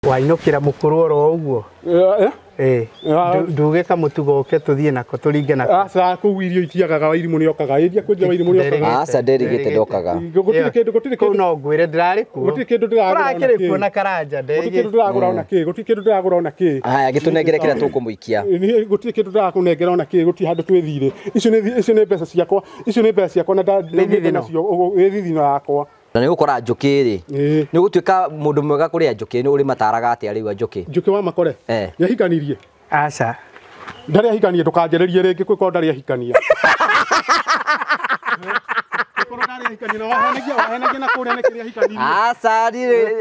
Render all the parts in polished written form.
Wainũkĩra mũkũrũ oro ũguo. Eh. Nduge kamũtugo ũke tũthiĩ nako tũringe nako. Aca kũu irio itiagaga Wairimũ nĩokaga. Ĩria kwenja Wairimũ nĩokaga. Aca nderigĩte ndokaga. Gũtirĩ kĩndũ gũtirĩ Kũu kĩndũ no ngwĩre ndĩrarĩ kuo. gũtirĩ kĩndũ ndĩragũra ona Tũrakĩrĩ kuo kĩ. na Karanja Gũtirĩ kĩndũ nderigĩte. ndĩragũra ona kĩ. Gũtirĩ kĩndũ ndĩragũra ona kĩ. Haya gĩtũnengere kĩrĩa tũkũmũikia. Niĩ gũtirĩ kĩndũ ndĩrakũnengera ona kĩ, gũtirĩ handũ twĩthire. Icio nĩ mbeca ciakwa, icio nĩ mbeca ciakwa na ndaumĩte thithino. nacio nĩ thithino yakwa. Na nĩ ũgũkora njũkĩ rĩ. Ĩĩ. Nĩ ũgũtuĩka mũndũ mwega kũrĩa njũkĩ nĩ ũrĩmataraga atĩa rĩu njũkĩ? Njũkĩ wa Makore. Eh. Nĩahikanirie. Aca. Ndarĩ ahikania ndũkanjarĩrie rĩngĩ kwĩkorwo ndarĩ ahikania. Kwĩkorwo ndarĩ ahikania na wahenagia na kũrĩa nĩ kĩrĩa ahikanirie. Aca niĩ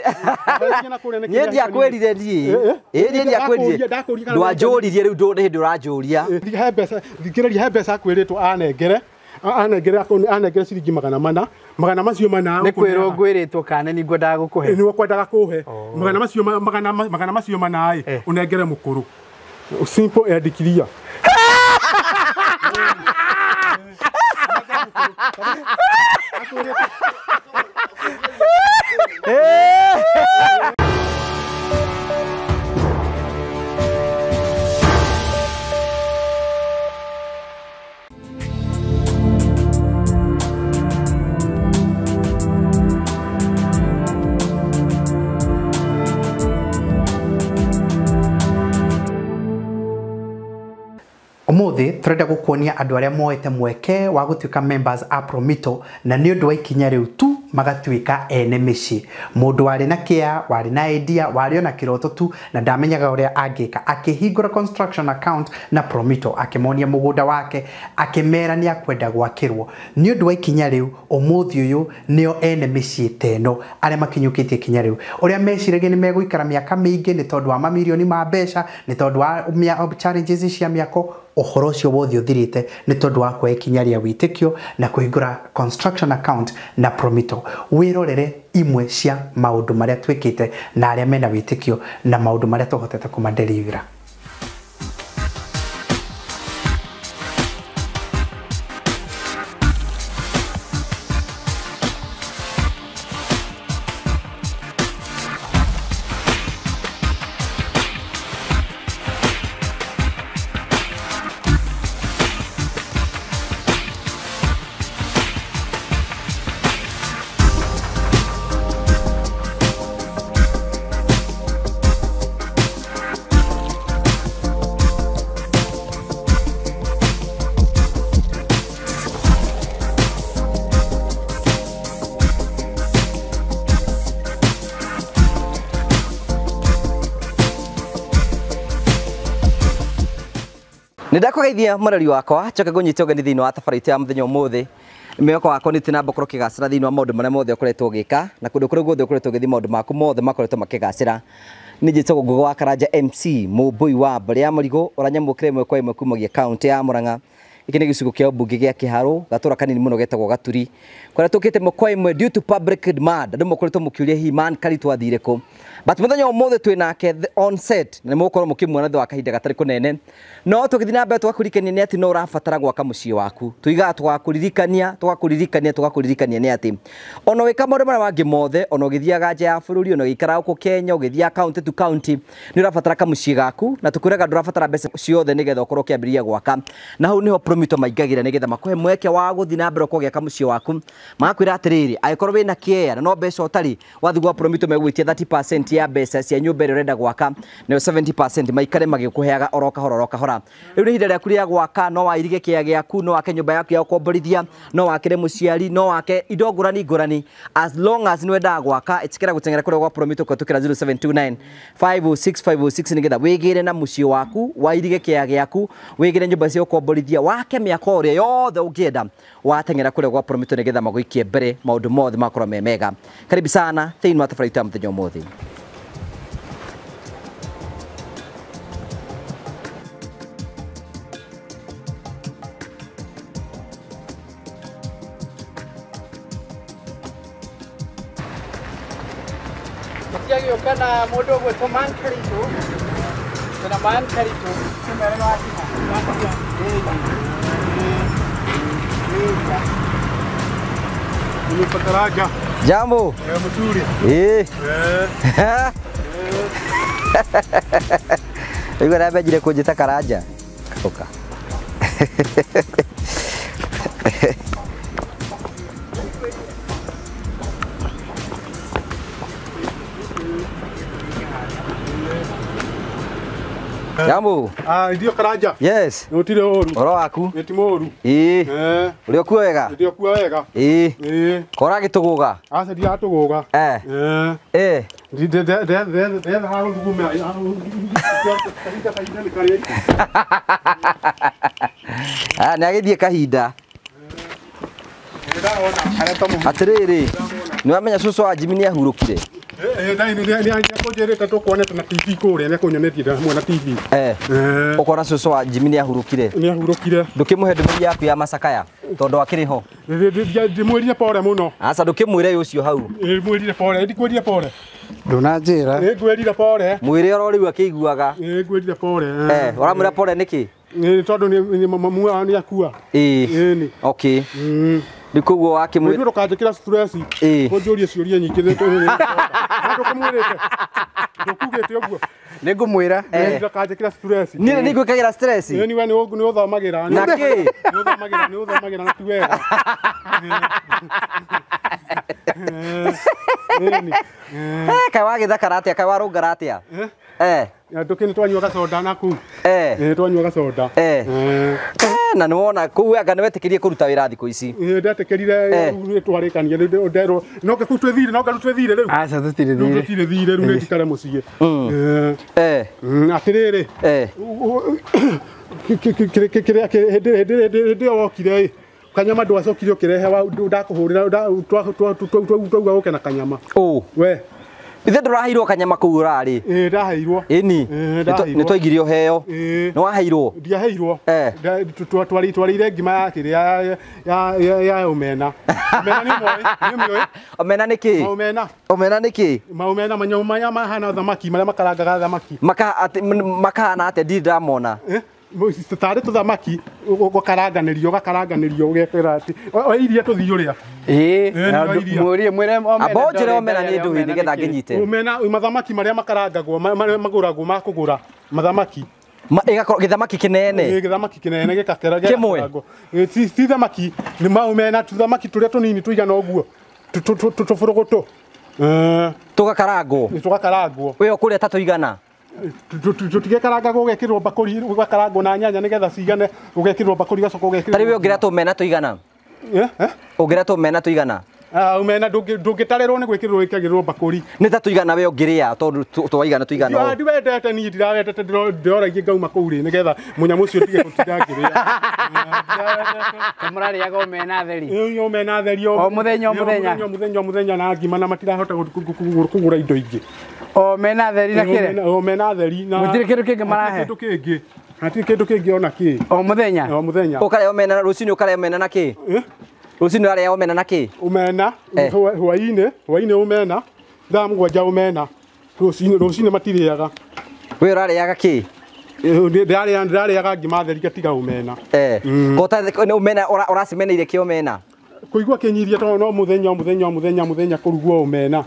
Wahenagia na kũrĩa nĩ niĩ kĩrĩa ndiakwĩrire niĩ. Eh, eh. Ĩ niĩ ndiakwĩrire. Ndakũria kana Ndwanjũririe rĩu nĩ hĩndĩ ũranjũria. He mbeca thikĩrĩria he mbeca akwĩrĩtwo anengere anengere ciringi 400 magana macio mana Nĩ kwĩrwo ngwĩrĩtwo kana nĩ ngwendaga gũkũhe. nĩ kwendaga kũhe magana macio magana macio mana ĩ Eh. ũnengere mũkũrũ simple and clear. Umuthi turenda gukuonia andu aria moete mweke wa gutuika members a Promito na ni undu wa ikinya riu tu magatuika ene mĩciĩ. Mũndũ warĩ na kĩa, warĩ na idea, warĩ ona kĩroto tu na ndamenyaga ũrĩa angĩka, akĩhingũra construction account na Promito, akĩmonia mũgũnda wake, akĩmera nĩ akwenda gwakĩrwo. Nĩ ũndũ wa ikinya rĩu ũmũthĩ ũyũ nĩo ene mĩciĩ ta ĩno arĩa makinyũkĩtie ikinya rĩu, ũrĩa meciragia nĩ megũikara mĩaka mĩingĩ nĩ tondũ wa mamirioni ma mbeca, nĩ tondũ wa challenges cia mĩako, ũhoro ũcio wothe ũthirĩte nĩ tondũ wa kuoya ikinya rĩa wĩtĩkio na kũhingũra construction account na Promito. Wĩrorere imwe cia maũndũ marĩa twĩkĩte na arĩa mena wĩtĩkio na maũndũ marĩa tũhotete kũmaderivera. Nĩ ndakũgeithia mũrori wakwa njoke ngũnyite ũgeni thĩinĩ wa tabarĩra itũ ya mũthenya ũmũthĩ. Mwĩhoko wakwa nĩ na ũkorwo ũkĩgacĩra thĩinĩ wa maũndũ marĩa mothe ũkoretwo ũgĩka na kũndũ kũrĩa guothe ũkoretwo ũgĩthiĩ maũndũ maku mothe makoretwo makĩgacĩra. Nĩ njĩtagwo Ngũgĩ wa Karanja MC mũmbũi wa mbarĩ ya Mũrigũ ũranyamũkĩra ĩmwe kwa ĩmwe kumagia kaũntĩ ya Mũrang'a. Gĩkĩ nĩ gĩcigo kĩa ũmbunge gĩa Kĩharũ, gatũra kanini mũno getagwo Gaturi, kũrĩa tũkĩte ĩmwe kwa ĩmwe due to public demand. Andũ makoretwo mũkĩũria hihi Man Karitũ athire kũ, but mũthenya ũmũthĩ twĩ nake on set na nĩ mũgũkorwo mũkĩmuona thutha wa kahinda gatarĩ kũnene. No tũgĩthiĩ na mbere tũgakũririkania nĩ atĩ no ũrabatara gwaka mũciĩ waku. Tuigaga tũgakũririkania tũgakũririkania tũgakũririkania nĩ atĩ ona ũgĩka maũndũ marĩa mangĩ mothe, ona ũgĩthiaga nja ya bũrũri, ona ũgĩikara gũkũ Kenya, ũgĩthiaga county to county, nĩ ũrabatara kamũciĩ gaku, na tũkwĩraga ndũrabatara mbeca ciothe nĩgetha ũkorwo ũkĩambĩrĩria gwaka. Na hau nĩho Promito maingagĩra nĩgetha makũhe mweke wa gũthiĩ na mbere ũkorwo ũgĩaka mũciĩ waku. Magakwĩra atĩrĩrĩ, angĩkorwo wĩna kĩea na no mbeca ũtarĩ, wathiĩ gwa Promito megũgwĩtia 30% ya mbeca cia nyũmba ĩrĩa ũrenda gwaka, nayo 70% maikare magĩkũheaga oro kahora oro kahora. Rĩu nĩ ihinda rĩaku rĩa gwaka, no wairige kĩea gĩaku, no wake nyũmba yaku ya gũkomborithia, no wakĩre mũciari, no wake indo ngũrani ngũrani, as long as nĩ wendaga gwaka, ĩtĩkĩra gũteng'era kũrĩa gwa Promito kũhetũkĩra 0729 506 506 nĩgetha wĩgĩre na mũciĩ waku, wairige kĩea gĩaku, wĩgĩre nyũmba cia gũkomborithia, wake mĩako ĩrĩa yothe ũngĩenda, wateng'era kũrĩa gwa Promito nĩgetha magũikie mbere maũndũ mothe makorwo me mega. Karibu sana thĩinĩ wa tabarĩra itũ ya mũthenya ũmũthĩ. Gũtiagĩũka na mũndũ ũgwĩtwo Man Karitũ, na Man Karitũ tũmere no akinya. Nimepata raja. Jambo. Mzuri. Eh. Eh. Igua rambenjire kũnjĩta Karanja. Ũka. Jambo. Ah, ndio Karanja. Yes. Nutire ũru. Ũhoro waku? Nĩ ti mũru. Ĩĩ. Eh. Ũrĩ okuo wega? Ndio kuo wega. Ĩĩ. Ĩĩ. Kora gĩtũgũga. Aca ndiratũgũga. Eh. Eh. Eh. Ndetha ha gũthuguma. Kahinda kahinda nĩ karĩa. Ah, nĩ agĩthiĩ kahinda. Atĩrĩrĩ, nĩ wamenya cũcũ wa Jimmy nĩ ahurũkire? Nĩ tũkuonete na TV kũrĩa, nĩ akũnyonetie hamwe na TV. Eh. Ũkona cũcũ wa Jimmy nĩ ahurũkire? Nĩ ahurũkire. Ndũkĩmũhe ndũmĩrĩri yaku ya macakaya tondũ akĩrĩ ho? Ndĩmwĩrire pore mũno. Aca ndũkĩmwĩre ũcio hau. Ndĩmwĩrire pore, ndikwĩrire pore. Ndũnanjĩra. Nĩngwĩrire pore. Mwĩre oro rĩu akĩiguaga. Nĩngwĩrire pore. Eh, ũramwĩra pore nĩkĩ? Nĩ tondũ nĩ mamu wao nĩ akua. Ĩĩ. Ĩni. Okay. Rĩu koguo wakĩmwĩra ndũkanjĩkĩra stress. Ũnjũrie ciũria nyingĩ ndũkũmwĩrĩte. Ndũkugĩte ũguo. Nĩngũmwĩra. Ndũkanjĩkĩra stress. Niĩ nĩ ngwĩkagĩra stress. Nĩ we nĩ ũthomagĩra. Na kĩ? Nĩ ũthomagĩra na ti wega. Kaĩ wagĩthakara atĩa? Kaĩ warũngara atĩa? Eh. Ndũkĩ nĩ twanyuaga soda na kũu. Eh. Nĩ twanyuaga soda. Eh. Na nĩ wona kũu anga nĩ wetĩkĩrie kũruta wĩra thikũ ici. Ndetĩkĩrire twarĩkania nderwo no kũu twĩthire no rĩu twĩthire rĩu. Aca tũtirĩ thire. Tũtirĩ thire rĩu nĩ njikare mũciĩ. Eh. Atĩrĩrĩ. Eh. Kĩrĩa hĩndĩ ĩyo wokire ĩ kanyama ndwacokire ũkĩrehe ndakũhũrĩra twauga ũke na kanyama. Ũ. We. Ithe ndũraheirwo kanyama kũu ũrarĩ? Ĩĩ ndaheirwo. Ĩni. Nĩ twaigire ũheo. Nĩ waheirwo? Ndiaheirwo. Twarĩire ngima ya kĩrĩa ya omena. Omena nĩ ũmĩũĩ? Nĩ ũmĩũĩ? Omena nĩ kĩ? Omena. Omena nĩ kĩ? Maomena manyamũ maya mahana thamaki marĩa makarangaga thamaki. Makahana atĩa? Ndirĩ ndamona. Tarĩ tũthamaki ũgakaranganĩrio ũgakaranganĩrio ũgekĩra atĩ o iria tũthiĩ ũrĩa. Ĩĩ mũrie mwĩre omena. Amba ũnjĩre omena nĩ ndũĩ nĩgetha ngĩnyite. Omena mathamaki marĩa makarangagwo marĩa magũragwo ma kũgũra mathamaki. Ĩgakorwo gĩthamaki kĩnene. Ĩĩ gĩthamaki kĩnene gĩgakera kĩmwe. Ti thamaki nĩ maomena tũthamaki tũrĩa tũnini tũigana ũguo tũbũrũgũtũ. Tũgakarangwo. Tũgakarangwo. We ũkũrĩa ta tũigana? Tũtigĩkarangagwo ũgekĩrwo mbakũri ũgakarangwo na nyanya nĩgetha cigane ũgekĩrwo mbakũri ũgacoka ũgekĩrwo. Ta rĩu ũngĩrĩa tũmena tũigana? Ũngĩrĩa tũmena tũigana? Omena ndũngĩtarĩrwo nĩ gwĩkĩrwo ĩkagĩrwo mbakũri. Nĩ ta tũigana we ũngĩrĩa tondũ twaigana tũigana ũũ. Ndiwendete niĩ ndirawendete ndĩroragia ngauma kũu rĩ nĩgetha mũnyamũ ũcio ndige gũtinda ngĩrĩa. Mũrarĩaga omena theri? Ĩĩ omena theri o mũthenya o mũthenya. O mũthenya o mũthenya na ngima na matirahota kũgũra indo ingĩ. Omena theri na kĩrĩa? Omena theri na gũtirĩ kĩndũ kĩngĩ marahe. Kĩndũ kĩngĩ. Hatirĩ kĩndũ kĩngĩ ona kĩ. O mũthenya? O mũthenya. Ũkarĩa omena rũcinĩ ũkarĩa omena na kĩ? Rũcinĩ ũrarĩa omena na kĩ? Omena hwainĩ, hwainĩ omena, thaa mũgwanja omena. Rũcinĩ rũcinĩ matirĩaga. We ũrarĩaga kĩ? Ndĩrarĩaga ngima theri gatiga omena. Eh. Kota omena ũracimeneire kĩ omena? Kũigua kĩnyiria tondũ no mũthenya o mũthenya o mũthenya mũthenya kũrugwo omena.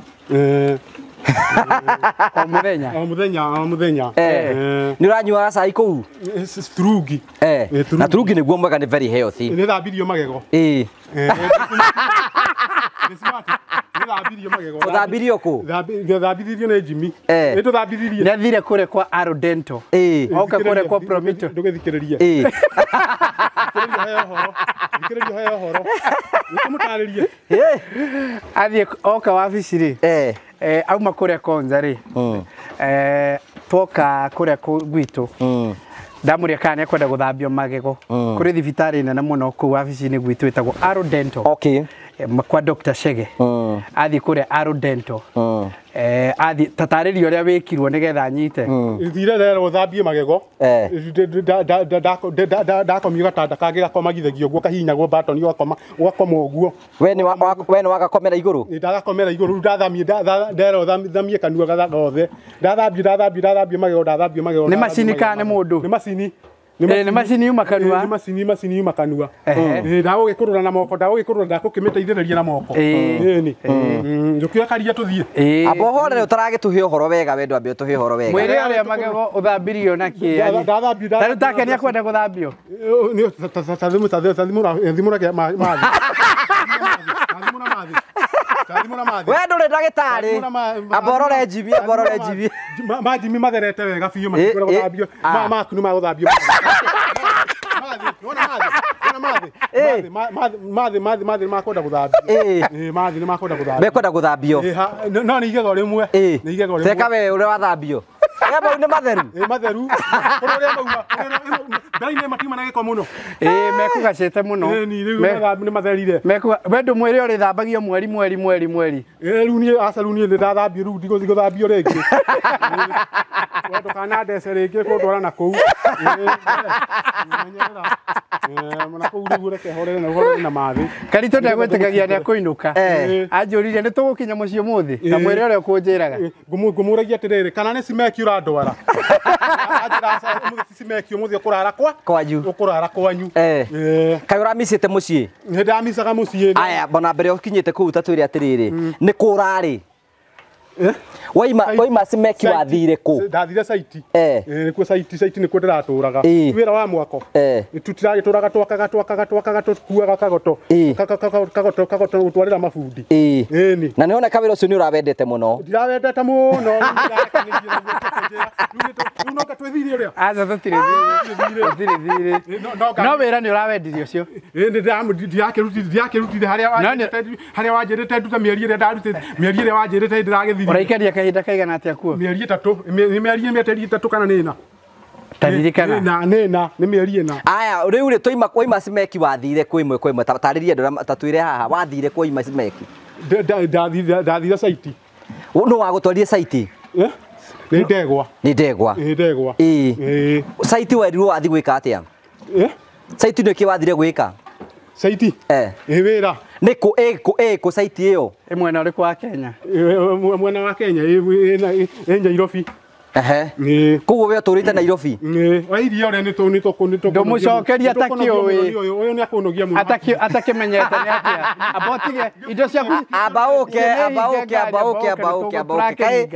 O mũthenya? O mũthenya o mũthenya. Nĩ ũranyuaga cai kũu? Turungi. Na turungi nĩguo mwega nĩ very healthy. Nĩ thambirio magego. Ĩĩ. Nĩ thambirio magego. Ũthambirio kũ? Thambithirio nĩ Jimmy. Nĩ tũthambithirie. Nĩ athire kũrĩa kwa Arodento. Ĩĩ. Oka kũrĩa kwa Promito. Ndũgĩthikĩrĩrie. Ĩĩ. Thikĩrĩria heo ũhoro. Thikĩrĩria heo ũhoro. Nĩkũmũtarĩrie. Athiĩ oka wabici rĩ. Auma kũrĩa Konza rĩ. Twoka kũrĩa gwitũ. Ndamũria kana nĩekwenda gũthambio magego. Kũrĩ thibitarĩ nene mũno kũu wabici-inĩ gwitũ ĩtagwo Arodento. Okay. Kwa Dr. Chege. Athiĩ kũrĩa Arodento. Athiĩ tatarĩria ũrĩa wĩkirwo nĩgetha anyite. Thire rero thambie magego. Ndakomio gatanda kangĩ gakomagithagio ũguo kahihinyagwo batoni ũgakoma ũgakoma ũguo. We nĩ wagakomera igũrũ? Ndagakomera igũrũ rĩu ndathamie nderwo thamie kanua gothe. Ndathambie ndathambie ndathambie magego ndathambie magego. Nĩ macini kana nĩ mũndũ? Nĩ macini. Nĩ macini yuma kanua. Nĩ macini yuma kanua. Ndagũgĩkũrũra na moko, ndagũgĩkũrũra ndagũkĩmĩteithĩrĩria na moko. Ĩni. Njũkĩra karia tũthiĩ. Amba ũhorere ũtaragĩtũhe ũhoro wega wendo ambe ũtũhe ũhoro wega. Mwĩrĩ ũrĩa magego ũthambirio na kĩ? Ndathambio. Ta rĩu take nĩakwenda gũthambio. Thimũra mathi. We ndũrĩ ndagĩtarĩ. Amba ũrore Jimmy, amba ũrore Jimmy. Ma Jimmy matherete wega biũ matikwenda gũthambio. Maku nĩ magũthambio. Mathi mathi nĩ makwenda gũthambio. Mathi nĩ makwenda gũthambio. Mekwenda gũthambio. No nĩ igego rĩmwe. Nĩ igego rĩmwe. Teka we ũrĩa wathambio. Mau nĩ matheru. Matheru. Kũrĩ ũrĩa mauma. Mbere-inĩ matiuma na gĩko mũno. Mekũgacĩte mũno. Rĩu nĩ matherire. We ndũmwĩre ũrĩthambagio mweri mweri mweri mweri. Rĩu niĩ aca rĩu niĩ nĩndathambio rĩu ndigũthiĩ gũthambio rĩngĩ. We ndũkanandece rĩngĩ kũndwara na kũu. Na kũu rĩu reke horere na ũhorere na mathi. Karitũ ndegwĩtĩkagia nĩekũinũka. Anjũririe nĩ tũgũkinya mũciĩ ũmũthĩ na mwĩre ũrĩa ũkũnjĩraga. Ngũmũragia atĩrĩrĩ kana nĩ cimeki ũrandwara. Anjĩra aca ũmũthĩ ti cimeki ũmũthĩ ũkũrara kwa kwanyu. Ũkũrara kwanyu. Kaĩ ũramicĩte mũciĩ? Nĩ ndamicaga mũciĩ. Aya bona mbere ũkinyĩte kũu ta twĩre atĩrĩrĩ nĩ kũ ũrarĩ? Waima cimeki wathire kũ? Ndathire saiti. Nĩkuo saiti nĩkuo ndĩratũraga. Wĩra wa mwako. Tũtiragĩtũraga twakaga tũkuaga kagoto. Kagoto gũtwarĩra mabundi. Ĩni. Na nĩwona kawĩra ũcio nĩ ũrawendete mũno? Ndirawendete mũno. Rĩu no twĩthire ũrĩa. Aca tũtirĩ thirĩ. No wĩra nĩ ũrawendirie ũcio. Ndirakĩrutire harĩa wanjĩrĩte ndute mĩeri ĩrĩa ndarutĩte mĩeri ĩrĩa wanjĩrĩte ndĩragĩthirie. Ũraikaria kahinda kaigana atĩa kuo? Mĩeri ĩtatũ. Nĩ mĩeri ĩtatũ kana nĩ ĩna. Taririkana. Nĩ ĩna, nĩ mĩeri ĩna. Aya, rĩu rĩ twaima waima cimeki wathire kwĩ ĩmwe kwa ĩmwe tarĩria andũ ta twĩre haha wathire kwa ima cimeki. Ndathire saiti. Nũ wagũtwarire saiti? Nĩ ndegwa. Nĩ ndegwa. Nĩ ndegwa. Saiti werirwo wathi gwĩka atĩa? Saiti nĩ kĩ wathire gwĩka? Saiti? Wĩra. Nĩ kũ ĩ saiti ĩyo? Ĩ mwena ũrĩkũ wa Kenya? Mwena wa Kenya ĩ Nairobi. Koguo we ũtũrĩte Nairobi? Wa iria ũrĩa nĩ tũ Ndũmũcokeria atakĩũĩ. Ũyũ nĩ akũnogia mũno. Atakĩmenyete nĩ atĩa. Amba ũtige indo ciaku. Amba ũke. Kaĩ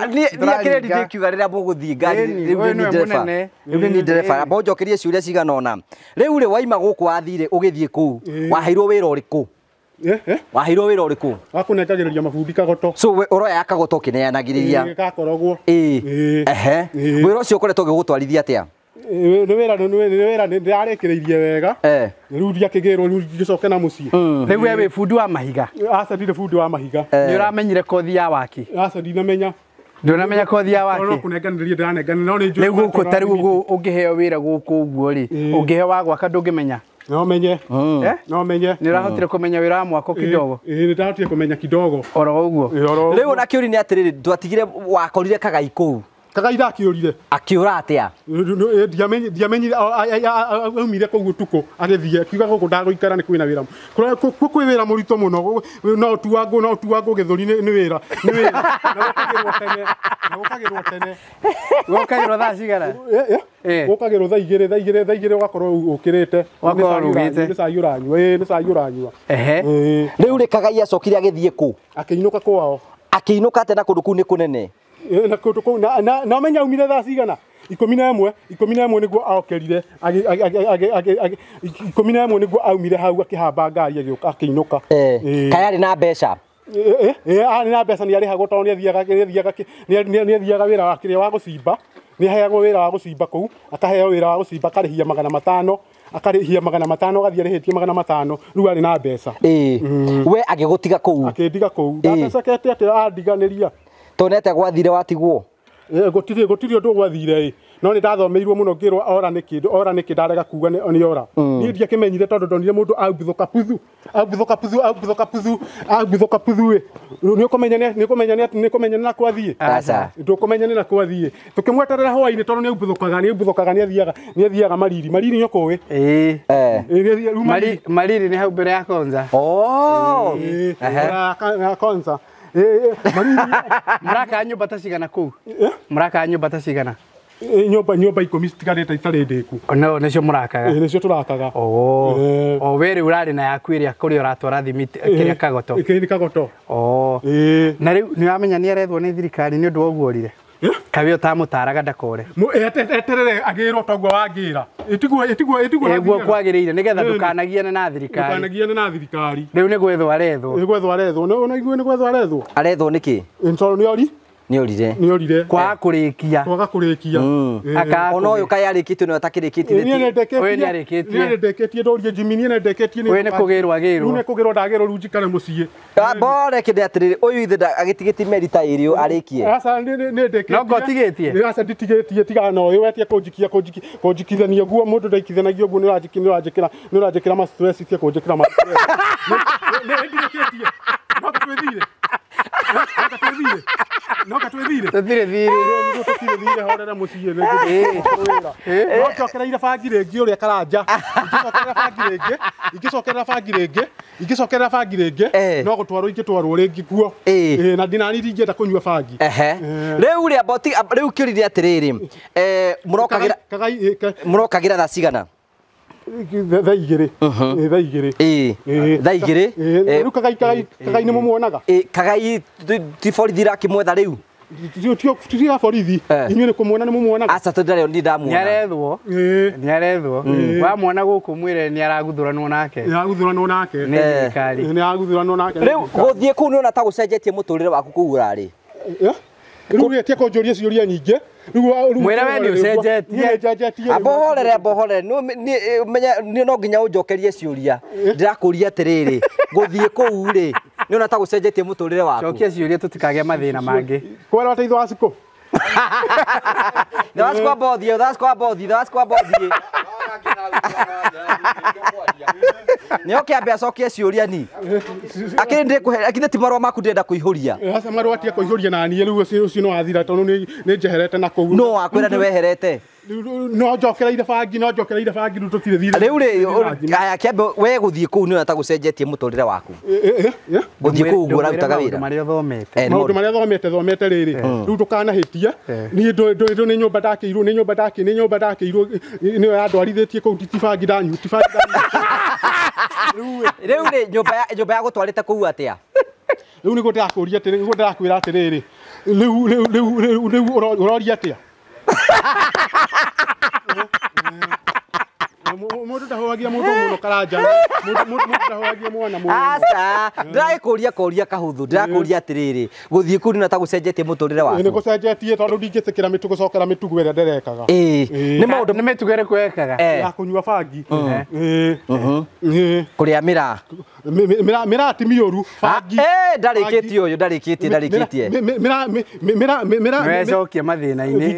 niĩ akĩrĩ ndĩkiuga rĩrĩa mũgũthiĩ ngari rĩu nĩ ndereba. Rĩu nĩ ndereba. Amba ũnjokerie ciũria cigana ũna. Rĩu rĩ waima gũkũ wathire ũgĩthiĩ kũu waheirwo wĩra ũrĩkũ? Waheirwo wĩra ũrĩkũ? Wa kũnengagĩrĩria mabundi kagoto. So we ũroya kagoto ũkĩneanagĩrĩria. Gakorogwo. Wĩra ũcio ũkoretwo ũgĩgũtwarithia atĩa? Nĩ wĩra ndĩrarĩkĩrĩirie wega. Rĩu ndiakĩgĩrwo rĩu ngĩcoke na mũciĩ. Rĩu we wĩ bundi wa mahiga? Aca ndirĩ bundi wa mahiga. Nĩ ũramenyire kothi ya waki? Aca ndinamenya. Ndũnamenya kothi ya waki? No kũnenganĩria ndĩranenganĩria no nĩ njũĩ. Rĩu gũkũ ta rĩu ũngĩheo wĩra gũkũ ũguo rĩ, ũngĩheo wa gwaka ndũngĩmenya? No menye. No menye. Nĩ ũrahotire kũmenya wĩra wa mwako kidogo? Nĩ ndahotire kũmenya kidogo. Oro ũguo. Rĩu ona kĩũria nĩ atĩrĩrĩ, ndwatigire wakorire Kagai kũu? Kagai ndakĩũrire. Akĩũra atĩa? Ndiamenyire aumire kũu ũtukũ agĩthiĩ akiuga gũkũ ndagũikara nĩ kwĩna wĩra. Kwĩ wĩra mũritũ mũno no ũtuangwo gĩthũri nĩ wĩra. Nĩ wĩra. Na gũkagĩrwo tene. Gũkagĩrwo thaa cigana? Gũkagĩrwo thaa igĩrĩ ũgakorwo ũkĩrĩte. Ũgakorwo ũrugĩte. Nĩ cai ũranyua. Nĩ cai ũranyua. Rĩu rĩ Kagai acokire agĩthiĩ kũ? Akĩinũka kwao. Akĩinũka atĩa na kũndũ kũu nĩ kũnene? Na kũndũ kũu na ũmenye aumire thaa cigana? 11 nĩguo aokerire 11 nĩguo aumire hau akĩhamba ngari agĩũka akĩinũka. Kaĩ arĩ na mbeca? Arĩ na mbeca nĩ arĩhagwo tondũ nĩ athiaga wĩra wa kĩrĩa wa gũcimba. Nĩ aheagwo wĩra wa gũcimba kũu, akaheo wĩra wa gũcimba akarĩhia 500, akarĩhia 500 agathiĩ arĩhĩtie 500, rĩu arĩ na mbeca. We agĩgũtiga kũu? Akĩndiga kũu. Ndacokete atĩ andiganĩria. Tonete gwathire watigwo? Gũtirĩ ũndũ gwathire ĩ. No nĩ ndathomeirwo mũno ngĩrwo ora nĩ kĩndũ, ora nĩ kĩ ndarega kuga nĩ ora. Niĩ ndiakĩmenyire tondũ ndonire mũndũ aumbithũka puthu, aumbithũka puthu, aumbithũka puthu, aumbithũka puthu ĩ. Nĩ ũkũmenya nĩ na kwathiĩ? Aca. Ndũkũmenya nĩ na kwathiĩ. Tũkĩmweterera hwaĩ-inĩ tondũ nĩ aumbithũkaga, nĩ athiaga Mariri. Mariri nĩ ũkũĩ? Ĩĩ. Mariri nĩ hau mbere ya Konza. Oh. Ya Konza. Mariri. Mũraka nyũmba ta cigana kũu? Mũraka nyũmba ta cigana? Nyũmba 10 citigarĩte itarĩ ndĩku. No nĩcio mũrakaga. Nĩcio tũrakaga. O we rĩu ũrarĩ na yaku ĩrĩa kũrĩa ũratwara thimiti kĩrĩa Kagoto. Kĩrĩa Kagoto. Na rĩu nĩ wamenya nĩ arethwo nĩ thirikari nĩ ũndũ wa ũguo orire. Kawe ũtamũtaraga ndakore. Eterere agĩrwo toguo wangĩra. Ĩtiguo ĩguo kwagĩrĩire nĩgetha ndũkanagiane na thirikari. Ndũkanagiane na thirikari. Rĩu nĩ gwethwo arethwo. Nĩ gwethwo arethwo. No igue nĩ gwethwo arethwo. Arethwo nĩkĩ? Nĩ Nĩ orire. Kwaga kũrĩkia. Kwaga kũrĩkia. Ona ũyũ kaĩ arĩkĩtie no atakĩrĩkĩtie. Niĩ nĩndĩkĩtie ndũrie Jimmy, niĩ nĩndĩkĩtie. Ũyũ nĩ kũgĩrwo agĩrwo. Rĩu nĩ kũgĩrwo ndagĩrwo rĩu njikare mũciĩ. Mbore kĩndĩ atĩrĩrĩ ũyũ ithe agĩtigĩtie meri ta ĩrĩ arĩkie. Aca nĩndĩkĩtie. No ngotigĩtie. Aca nditigĩtie tiga na ũyũ wetie kũnjikia kũnjikithania guo mũndũ ndaikithanagia ũguo nĩ ũranjĩkĩra ma stress tie kũnjĩkĩra ma stress. Nĩndĩkĩtie. No twĩthire. No twĩthire. Tũtirĩ thirĩ. Nĩguo tũtirĩ thirĩ horera mũciĩ nĩguo. No njokereire bangi rĩngĩ ũrĩa Karanja. Ingĩcokerera bangi rĩngĩ no gũtwarwo ingĩtwarwo rĩngĩ kuo. Na ndinani ndingĩenda kũnyua bangi. Rĩu rĩ amboti rĩu kĩũria atĩrĩrĩ mũrokagĩra thaa cigana? Thaa igĩrĩ. Thaa igĩrĩ. Rĩu Kagai nĩ mũmuonaga? Kagai ti borithi irakĩmwetha rĩu? Ti ya borithi. Inyuĩ nĩ kũmuona nĩ mũmuonaga? Aca tũndarĩ ni ndamuona. Nĩ arethwo. Wamuona gũkũ mwĩre nĩ araguthuranwo nake. Nĩ araguthuranwo nake. Nĩ thirikari. Nĩ araguthuranwo nake. Rĩu gũthiĩ kũu nĩ ũrona ta gũcenjetie mũtũrĩre waku kũu ũrarĩ? Rĩu rĩ tie kũnjũria ciũria nyingĩ. Mwĩre we nĩ ũcenjetie. Ambohorere menya no nginya ũnjokerie ciũria. Ndĩrakũria atĩrĩrĩ gũthiĩ kũu rĩ nĩ ũrona ta gũcenjetie mũtũrĩre waku? Cokia ciũria tũtikagĩa mathĩna mangĩ. Kwera wateithio wa cikũ. Thĩ wa bothiĩ. Nĩ oke ambe acokie ciũria ni. Akĩrĩ ndĩkũhe akĩrĩ ti marũa maku ndĩrenda kũihũria. Aca marũa tie kũihũria na niĩ rĩu ũcio no wathira tondũ nĩ njeherete na kũu. No wakwĩra nĩ weherete. No njokereire bangi rĩu tũtirĩ thirĩ. Rĩu rĩ aya kĩambe we gũthiĩ kũu nĩ ũrona ta gũcenjetie mũtũrĩre waku. Gũthiĩ kũu ũguo ũrarutaga wĩra. Maũndũ marĩa ũthomete. Maũndũ marĩa thomete rĩrĩ rĩu ndũkanahĩtie. Niĩ ndũ nĩ nyũmba ndakĩirwo nĩyo yandwarithĩtie kũu ti bangi ndanyua. Rĩu rĩ nyũmba ya gũtwarĩte kũu atĩa? Rĩu nĩguo ndĩrakũria atĩrĩ nĩguo ndĩrakwĩra atĩrĩrĩ rĩu ũroria atĩa? Mũndũ ndahũagia mũndũ mũno Karanja. Mũndũ ndahũagia mwana mũno. Aca ndĩragĩkũria koria kahũthũ ndĩrakũria atĩrĩrĩ gũthiĩ kũu nĩ ta gũcenjetie mũtũrĩre waku. Nĩ gũcenjetie tondũ ndingĩtĩkĩra gũcokera mĩtugo ĩrĩa ndĩrekaga. Nĩ maũndũ nĩ mĩtugo ĩrĩkũ wekaga? Ya kũnyua bangi. Kũrĩa mĩraa. Mĩraa ti mĩũru bangi. Ndarĩkĩtie ũyũ ndarĩkĩtie. Mĩraa nĩwecokia mathĩna-inĩ.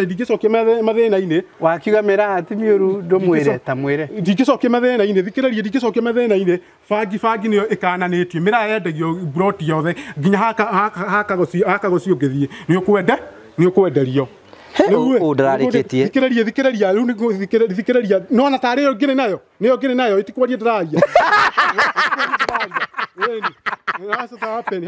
Ndingĩcokia mathĩna-inĩ. Wakiuga mĩraa ti mĩũru ndũmwĩre ta mwĩre. Ndingĩcokia mathĩna-inĩ thikĩrĩria ndingĩcokia mathĩna-inĩ bangi nĩyo ĩkananĩtio mĩraa yendagio broti yothe nginya haka gũciĩ ũngĩthiĩ nĩ ũkwenderio. Ũũ ndararĩkĩtie. Thikĩrĩria rĩu thikĩrĩria nona tarĩ yo ngĩrĩ nayo nĩyo ngĩrĩ nayo itikwaria ndĩraria. What's happen?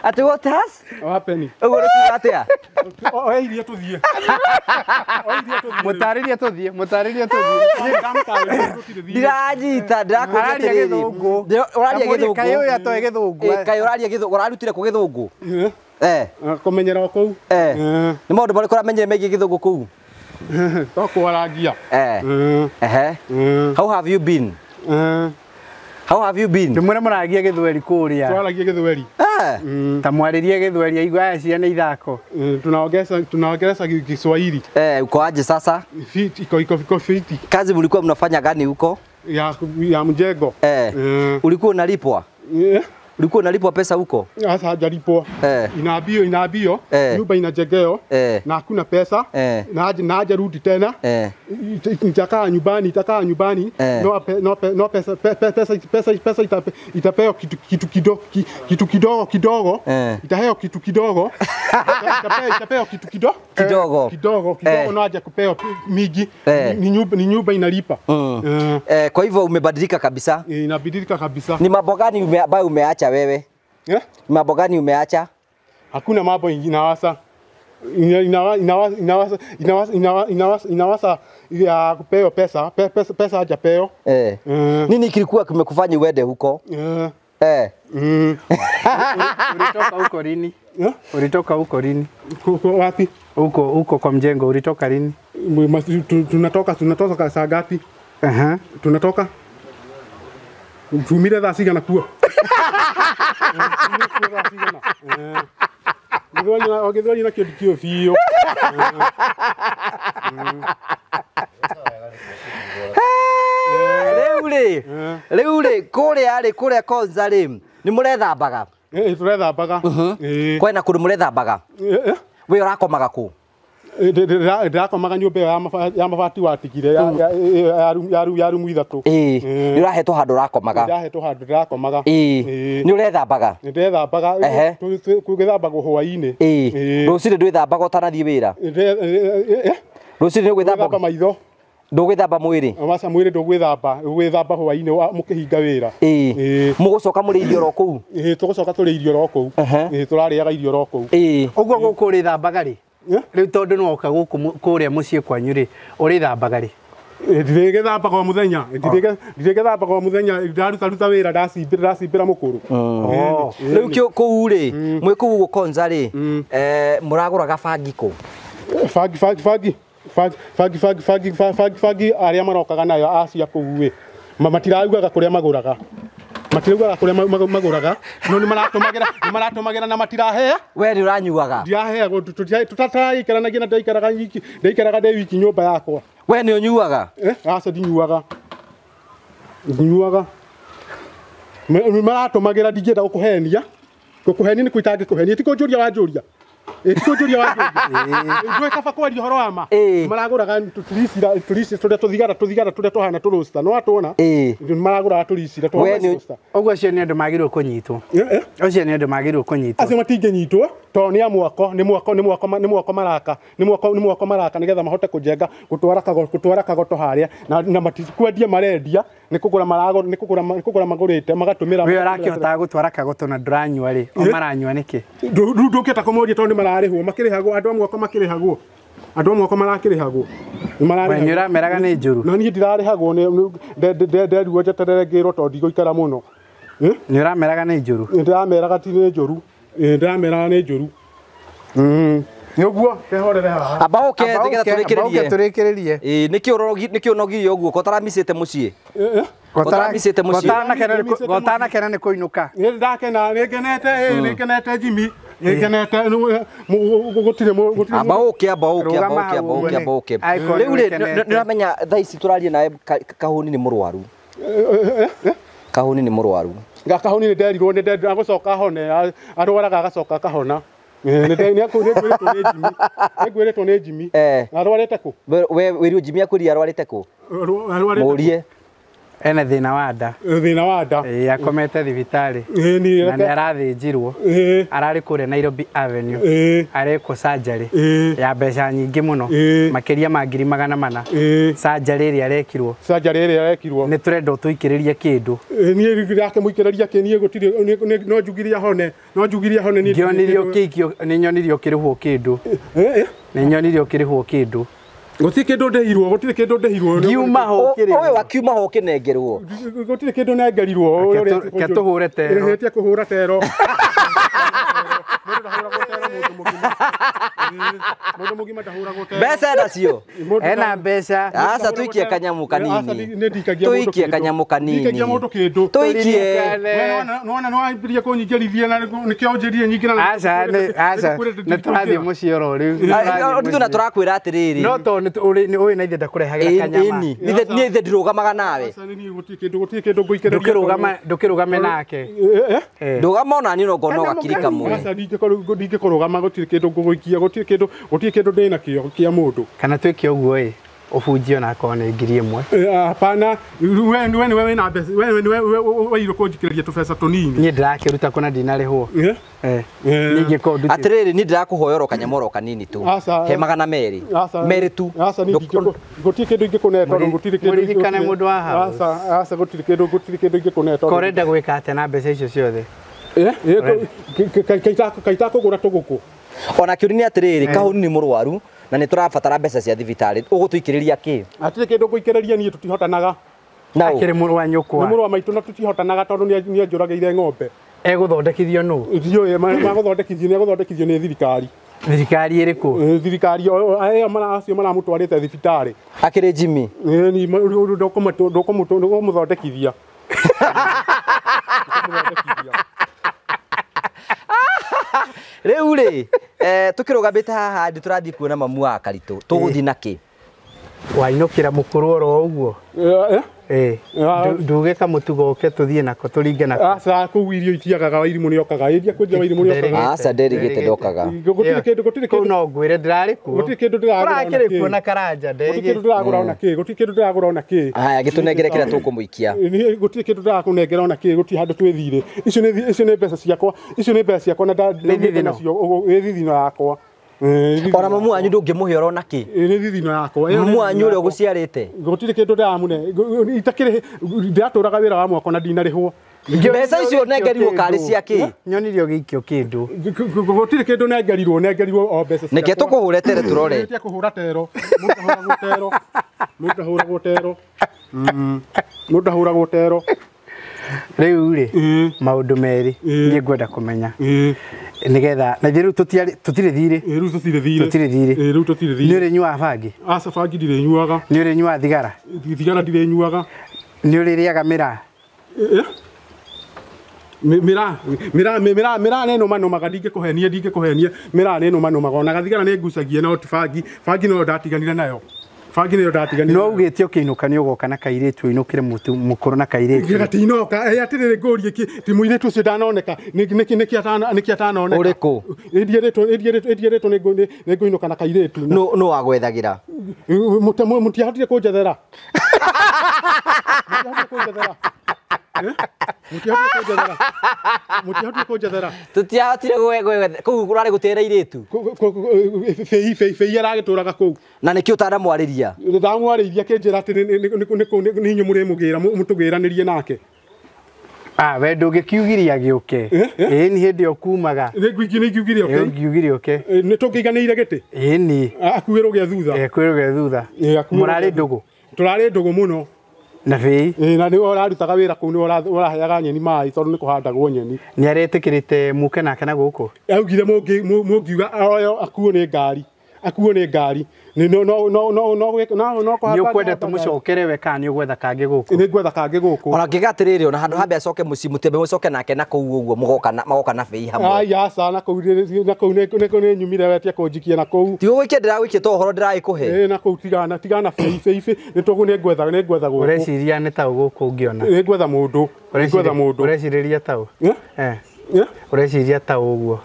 Atĩ what has happened? Ũguo nĩ kuuga atĩa? Oya iria tũthiĩ. Mũtarĩrie tũthiĩ. Ndiranyita ndĩrakũria atĩrĩrĩ. Ũraria gĩthũngũ. Kaĩ ũyũ atoĩ gĩthũngũ. Kaĩ ũraria gĩthũngũ ũrarutire kũ gĩthũngũ? Kũmenyera o kũu. Nĩ maũndũ marĩkũ ũramenyire megiĩ gĩthũngũ kũu? To kwarangia. How have you been? How have you been? Ndimwĩre mũragia gĩthweri kũrĩa. Twaragia gĩthweri. Ta mwarĩrie gĩthweri aigua aya ciana ithako. Tunaongelesha Kiswahili. Uko aje sasa? Fiti, iko fiti. Kazi mlikuwa mnafanya gani huko? Ya mjengo. Ulikuwa unalipwa? Ulikuwa unalipwa pesa huko? Sasa hajalipwa. Inaambio nyumba inajengeo na hakuna pesa na hajarudi tena. Nitakaa nyumbani, no pesa pesa itapewa kitu kidogo kitu kidogo kidogo. Itapewa kitu kidogo. Itapewa kitu kidogo. Kidogo. Kidogo kidogo na haja kupewa mingi. Ni nyumba inalipa. Kwa hivyo umebadilika kabisa? Inabadilika kabisa. Ni mambo gani ambayo umeacha wewe? Mambo gani umeacha? Hakuna mambo inawasa. Inawasa ya kupewa pesa, pesa hajapewa. Nini kilikuwa kimekufanya uende huko? Ulitoka huko lini? Ulitoka huko lini? Wapi? Huko kwa mjengo ulitoka lini? Tunatoka saa ngapi? Tunatoka tumire thaa cigana kuo? Githwani na kĩndũ kĩo biũ. Rĩu rĩ kũrĩa rĩ kũrĩa Konza rĩ nĩ mũrethambaga? Tũrethambaga. Kwĩna kũndũ mũrethambaga? We ũrakomaga kũ? Ndĩrakomaga nyũmba ĩyo ya mabati watigire ya rumu ithatũ. Nĩ ũrahetwo handũ ũrakomaga? Ndĩrahetwo handũ ndĩrakomaga. Nĩ ũrethambaga? Nĩndĩrethambaga. Gũgĩthambagwo hwaĩ-inĩ. Rũcinĩ ndwĩthambaga ũtanathiĩ wĩra? Rũcinĩ nĩ ũgwĩthamba maitho? Ndũgwĩthamba mwĩrĩ? Maca mwĩrĩ ndũgwĩthamba, ũgwĩthamba hwaĩ-inĩ mũkĩhinga wĩra. Mũgũcoka mũrĩ irio oro kũu? Tũgũcoka tũrĩ irio oro kũu. Tũrarĩaga irio oro kũu. Ũguo gũkũ ũrĩthambaga rĩ? Rĩu tondũ nĩ woka gũkũ kũrĩa mũciĩ kwanyu rĩ, ũrĩthambaga rĩ? Ndirĩgĩthambaga o mũthenya, ndirĩgĩthambaga o mũthenya, ndaruta wĩra ndacimbĩra mũkũrũ. Rĩu kũu rĩ, mwĩ kũu ũguo Konza rĩ, mũragũraga bangi kũ? Bangi arĩa marokaga nayo acia kũu rĩ, matiraugaga kũrĩa magũraga. Matiraugaga kũrĩa magũraga, no nĩ maratũmagĩra na matirahea. We nĩ ũranyuaga? Ndiraheagwo, tũtaraikaranagia na ndaikaraga ndĩ wiki nyũmba yakwa. We nĩ ũnyuaga? Aca ndinyuaga. Ndinyuaga. Maratũmagĩra ndingĩenda gũkũhenia. Gũkũhenia nĩ kũitangĩkũhenia, ti kũnjũria wanjũria. Ti kũnjũria wanjũria. Ndũĩ kaba kwaria ũhoro wa ma. Maragũraga tũricira tũrĩa tũthigara tũrĩa tũhana tũrũcita. No watwona? Maragũraga tũricira tũhana tũrũcita. Ũguo acio nĩ andũ magĩrĩirwo kũnyitwo. Acio nĩ andũ magĩrĩirwo kũnyitwo. Acio matingĩnyitwo tondũ nĩ a mwako, nĩ mwako maraka, nĩ mwako maraka nĩgetha mahote kũjenga, gũtwara kagoto harĩa na matikwendia marendia, nĩ kũgũra maragũra, nĩ kũgũra magũrĩte magatũmĩra. We ũrakĩhotaga gũtwara kagoto na ndũranyua rĩ, o maranyua nĩkĩ? Ndũngĩhota kũmoria tondũ nĩ mararĩhwo, makĩrĩhagwo, andũ a mwako makĩrĩhagwo. Andũ a mwako marakĩrĩhagwo. We nĩ ũrameraga nĩ njũru? Na niĩ ndirarĩhagwo, nderirwo njeterere ngĩrwo tondũ ndigũikara mũno. Nĩ ũrameraga nĩ njũru? Ndĩrameraga ti nĩ njũru. Ndĩrameraga nĩ njũru. Nĩ ũguo kehorere haha. Amba ũke nĩgetha tũrĩkĩrĩrie. Tũrĩkĩrĩrie. Nĩkĩ ũnogirie ũguo ko ũtaramicĩte mũciĩ? Ũtaramicĩte mũciĩ. Gotanakena nĩ kũinũka. Nĩ ndakena, nĩ ngenete, nĩ ngenete Jimmy. Nĩ ngenete gũtirĩ. Amba ũke. Rĩu rĩ nĩ ũramenya thaa ici tũraria nawe Kahũni nĩ mũrwaru. Kahũni nĩ mũrwaru. Kahũni nĩ nderirwo nĩ nderirwo agũcoka ahone, arwaraga agacoka akahona. Nĩngwĩrĩtwo nĩ Jimmy. Arwarĩte kũ? We wĩrirwo Jimmy akwĩrire arwarĩte kũ? Mũrie. Ena thĩna wa nda. Thĩna wa nda. Akomete thibitarĩ. Na nĩ arathĩnjirwo. Ararĩ kũrĩa Nairobi Avenue. Arekwo surgery ya mbeca nyingĩ mũno. Makĩria ma 400,000. Surgery ĩrĩa arekirwo. Surgery ĩrĩa arekirwo. Nĩ tũrenda ũtũikĩrĩrie kĩndũ. Niĩ ndĩrakĩmũikĩrĩria kĩ, niĩ gũtirĩ, no njugirie hone, no njugirie hone niĩ. Ngĩonirio kĩikio, nĩ nyonirio kĩrĩhwo kĩndũ. Nĩ nyonirio kĩrĩhwo kĩndũ. Gũtirĩ kĩndũ ndĩhirwo, gũtirĩ kĩndũ ndĩhirwo. Ngiuma ho kĩrĩhwo. Ũyũ akiuma ho kĩnengerwo. Gũtirĩ kĩndũ nengerirwo. Ke tũhũre tero. Ĩhĩtie kũhũra tero. Mũndũ Ndahũragwo tero mũndũ mũgima. Mũndũ mũgima ndahũragwo tero. Mbeca nacio. Ena mbeca. Aca tuikie kanyamu kanini. Tuikie kanyamu kanini. Ndikagia mũndũ kĩndũ. Tuikie. Nĩwona nĩwambĩrĩria kũnyingĩrithia na nĩkĩo njĩrire nyingĩ na Aca nĩ aca nĩ tũrathiĩ mũciĩ oro rĩu. Nditũ na tũrakwĩra atĩrĩrĩ. No to nĩ ũĩ na ithe ndakũrehagĩra kanyama. Ĩni. Niĩ ithe ndirũgamaga nawe. Aca nĩ gũtirĩ kĩndũ gũtirĩ kĩndũ ngũikĩrĩria. Ndũkĩrũgama ndũkĩrũgame nake. Ndũgama ona niĩ no ngona ũgakiri kamwe. Aca ndingĩkũrũgama gũtirĩ kĩndũ ngũgũikia gũtirĩ kĩndũ gũtirĩ kĩndũ ndĩ nakĩo kĩa mũndũ. Kana twĩke ũguo ĩ ũbunjie ona akorwo nĩ 1000. Hapana, we niwe niwe wĩna mbeca we niwe weirwo kũnjikĩrĩria tũbeca tũnini. Niĩ ndĩrakĩruta kũna ndinarĩhwo. Niĩ ingĩkorwo ndutĩte. Atĩrĩrĩ niĩ ndĩrakũhoya oro kanyamũ oro kanini tu. He 200. Merĩ tu. Aca niĩ gũtirĩ kĩndũ ingĩkũne tondũ gũtirĩ kĩndũ. Mũririkane mũndũ wa house. Aca aca gũtirĩ kĩndũ gũtirĩ kĩndũ ingĩkũne tondũ. Korenda gwĩka atĩa na mbeca icio ciothe? Kaitakũgũra tũgũkũ. Ona kĩũria nĩ atĩrĩrĩ Kahũni nĩ mũrwaru na nĩ tũrabatara mbeca cia thibitarĩ ũgũtũikĩrĩria kĩ? Hatirĩ kĩndũ ngũikĩrĩria niĩ tũtihotanaga. Akĩrĩ mũrũ wa nyũkwa. Nĩ mũrũ wa maitũ na tũtihotanaga tondũ nĩ anjũragĩire ng'ombe. Egũthondekithio nũ? Ndiũĩ magũthondekithio nĩ egũthondekithio nĩ thirikari. Thirikari ĩrĩkũ? Thirikari ĩyo acio maramũtwarĩte thibitarĩ. Akĩrĩ Jimmy. Ĩĩ ndũkũmũthondekithia. Rĩu rĩ tũkĩrũgamĩte haha ndĩ tũrathiĩ kuona mamu wa Karitũ tũgũthiĩ na kĩ? Wainũkĩra mũkũrũ oro ũguo. Nduge kamũtugo ũke tũthiĩ nako tũringe nako. Aca kũu irio itiagaga Wairimũ nĩokaga. Ĩria kwenja Wairimũ nĩokaga. Aca nderigĩte ndokaga. Gũtirĩ kĩndũ gũtirĩ kĩndũ. Kũu no ngwĩre ndĩrarĩ kuo. Gũtirĩ kĩndũ ndĩragũra ona kĩ. Tũrakĩrĩ kuo na Karanja nderigĩte. Gũtirĩ kĩndũ ndĩragũra ona kĩ. Gũtirĩ kĩndũ ndĩragũra ona kĩ. Haya gĩtũnengere kĩrĩa tũkũmũikia. Gũtirĩ kĩndũ ndĩrakũnengera ona kĩ. Gũtirĩ handũ twĩthire. Icio nĩ icio nĩ mbeca ciakwa. Icio nĩ mbeca ciakwa na ndaumĩte nacio nĩ thithino yakwa. Ona mamu wanyu ndũngĩmũhe oro nakĩ? Nĩ thithino yakwa. Mamu wanyu ũrĩa ũgũciarĩte? Gũtirĩ kĩndũ ndĩramũne. Itakĩrĩ ndĩratũraga wĩra wa mwako na ndinarĩhwo. Mbeca icio nengerirwo karĩ cia kĩ? Nyonirio gĩikio kĩndũ. Gũtirĩ kĩndũ nengerirwo nengerirwo o mbeca ciakwa. Nĩkĩ tũkũhũre tere tũrore? Nĩkĩ kũhũra tero. Mũndũ ahũragwo tero. Mũndũ ahũragwo tero. Mũndũ ahũragwo tero. Rĩu rĩ maũndũ merĩ niĩ ngwenda kũmenya nĩgetha na ithuĩ rĩu tũtirĩ thirĩ. Rĩu tũtirĩ thirĩ. Tũtirĩ thirĩ. Rĩu tũtirĩ thirĩ. Nĩ ũrĩnyuaga bangi? Aca bangi ndirĩnyuaga. Nĩ ũrĩnyuaga thigara? Thigara ndirĩnyuaga. Nĩ ũrĩrĩaga mĩraa? Mĩraa mĩraa mĩraa mĩraa nĩ nũmanũmaga ndingĩkũhenia ndingĩkũhenia mĩraa nĩ nũmanũmaga ona gathigara nĩ ngucagia no ti bangi bangi no ndatiganire nayo. Bangi nĩyo ndatiganire. No ugĩte ũkĩinũka nĩ ũgoka na kairĩtu ũinũkĩre mũkũrũ na kairĩtu. Gatinoka atĩrĩrĩ ngũrie kĩ ti mũirĩtu ũcio ndanoneka nĩkĩ atanoneka. Ũrĩkũ? Ĩndierĩtwo nĩ ngũinũka na kairĩtu. Nũ wagwethagĩra? Mũtiahotire kũnjethera. Mũtiahotire kũnjethera. Mũtiahotire kũnjethera. Mũtiahotire kũnjethera. Tũtiahotire gwetha kũu kũrarĩ gũtĩra irĩtu. Bĩi bĩi aragĩtũraga kũu. Na nĩkĩ ũtanamwarĩria? Ndamwarĩirie akĩnjĩra atĩ nĩ inyuĩ mũrĩmũgĩra mũtũgĩranĩrie nake. Ah we ndũngĩkiugiria gĩũke. Ĩĩ ni hĩndĩ ĩyo kumaga. Nĩ ngiugire ũke. Ngiugire ũke. Nĩ tũngĩiganĩire gĩtĩ? Ĩĩ ni. Akuĩrwo gĩa thutha. Akuĩrwo gĩa thutha. Mũrarĩ ndũgũ? Tũrarĩ ndũgũ mũno. Na bĩi? Ĩĩ na nĩwe ũrarutaga wĩra kũu nĩwe ũraheaga nyeni maĩ tondũ nĩ kũhandagwo nyeni. Nĩ aretĩkĩrĩte mũke nake na gũkũ? Augire mũngiuga oyo akuo nĩ ngari. Akuo nĩ ngari. No no no no no no no nĩ ũkwenda tũmũcokere we kana nĩ ũgwetha kangĩ gũkũ? Nĩ ngwetha kangĩ gũkũ. Ona ngĩga atĩrĩrĩ ona handũ hambe acoke mũciĩ mũtembe mũcoke nake na kũu ũguo mũgoka na magoka na bĩi hamwe. Ai aca na kũu na kũu nĩ nyumire wetie kũnjikia na kũu. Ti gũgũikia ndĩragũikia to ũhoro ndĩragĩkũhe. Ĩĩ na kũu tigana tigana bĩi bĩi nĩ tũgũ nĩ ngwetha nĩ ngwetha gũkũ. Ũreciria nĩ taũ gũkũ ũngĩona? Nĩ ngwetha mũndũ. Nĩ ngwetha mũndũ. Ũrecirĩria taũ? Eh. Ũreciria taũ ũguo?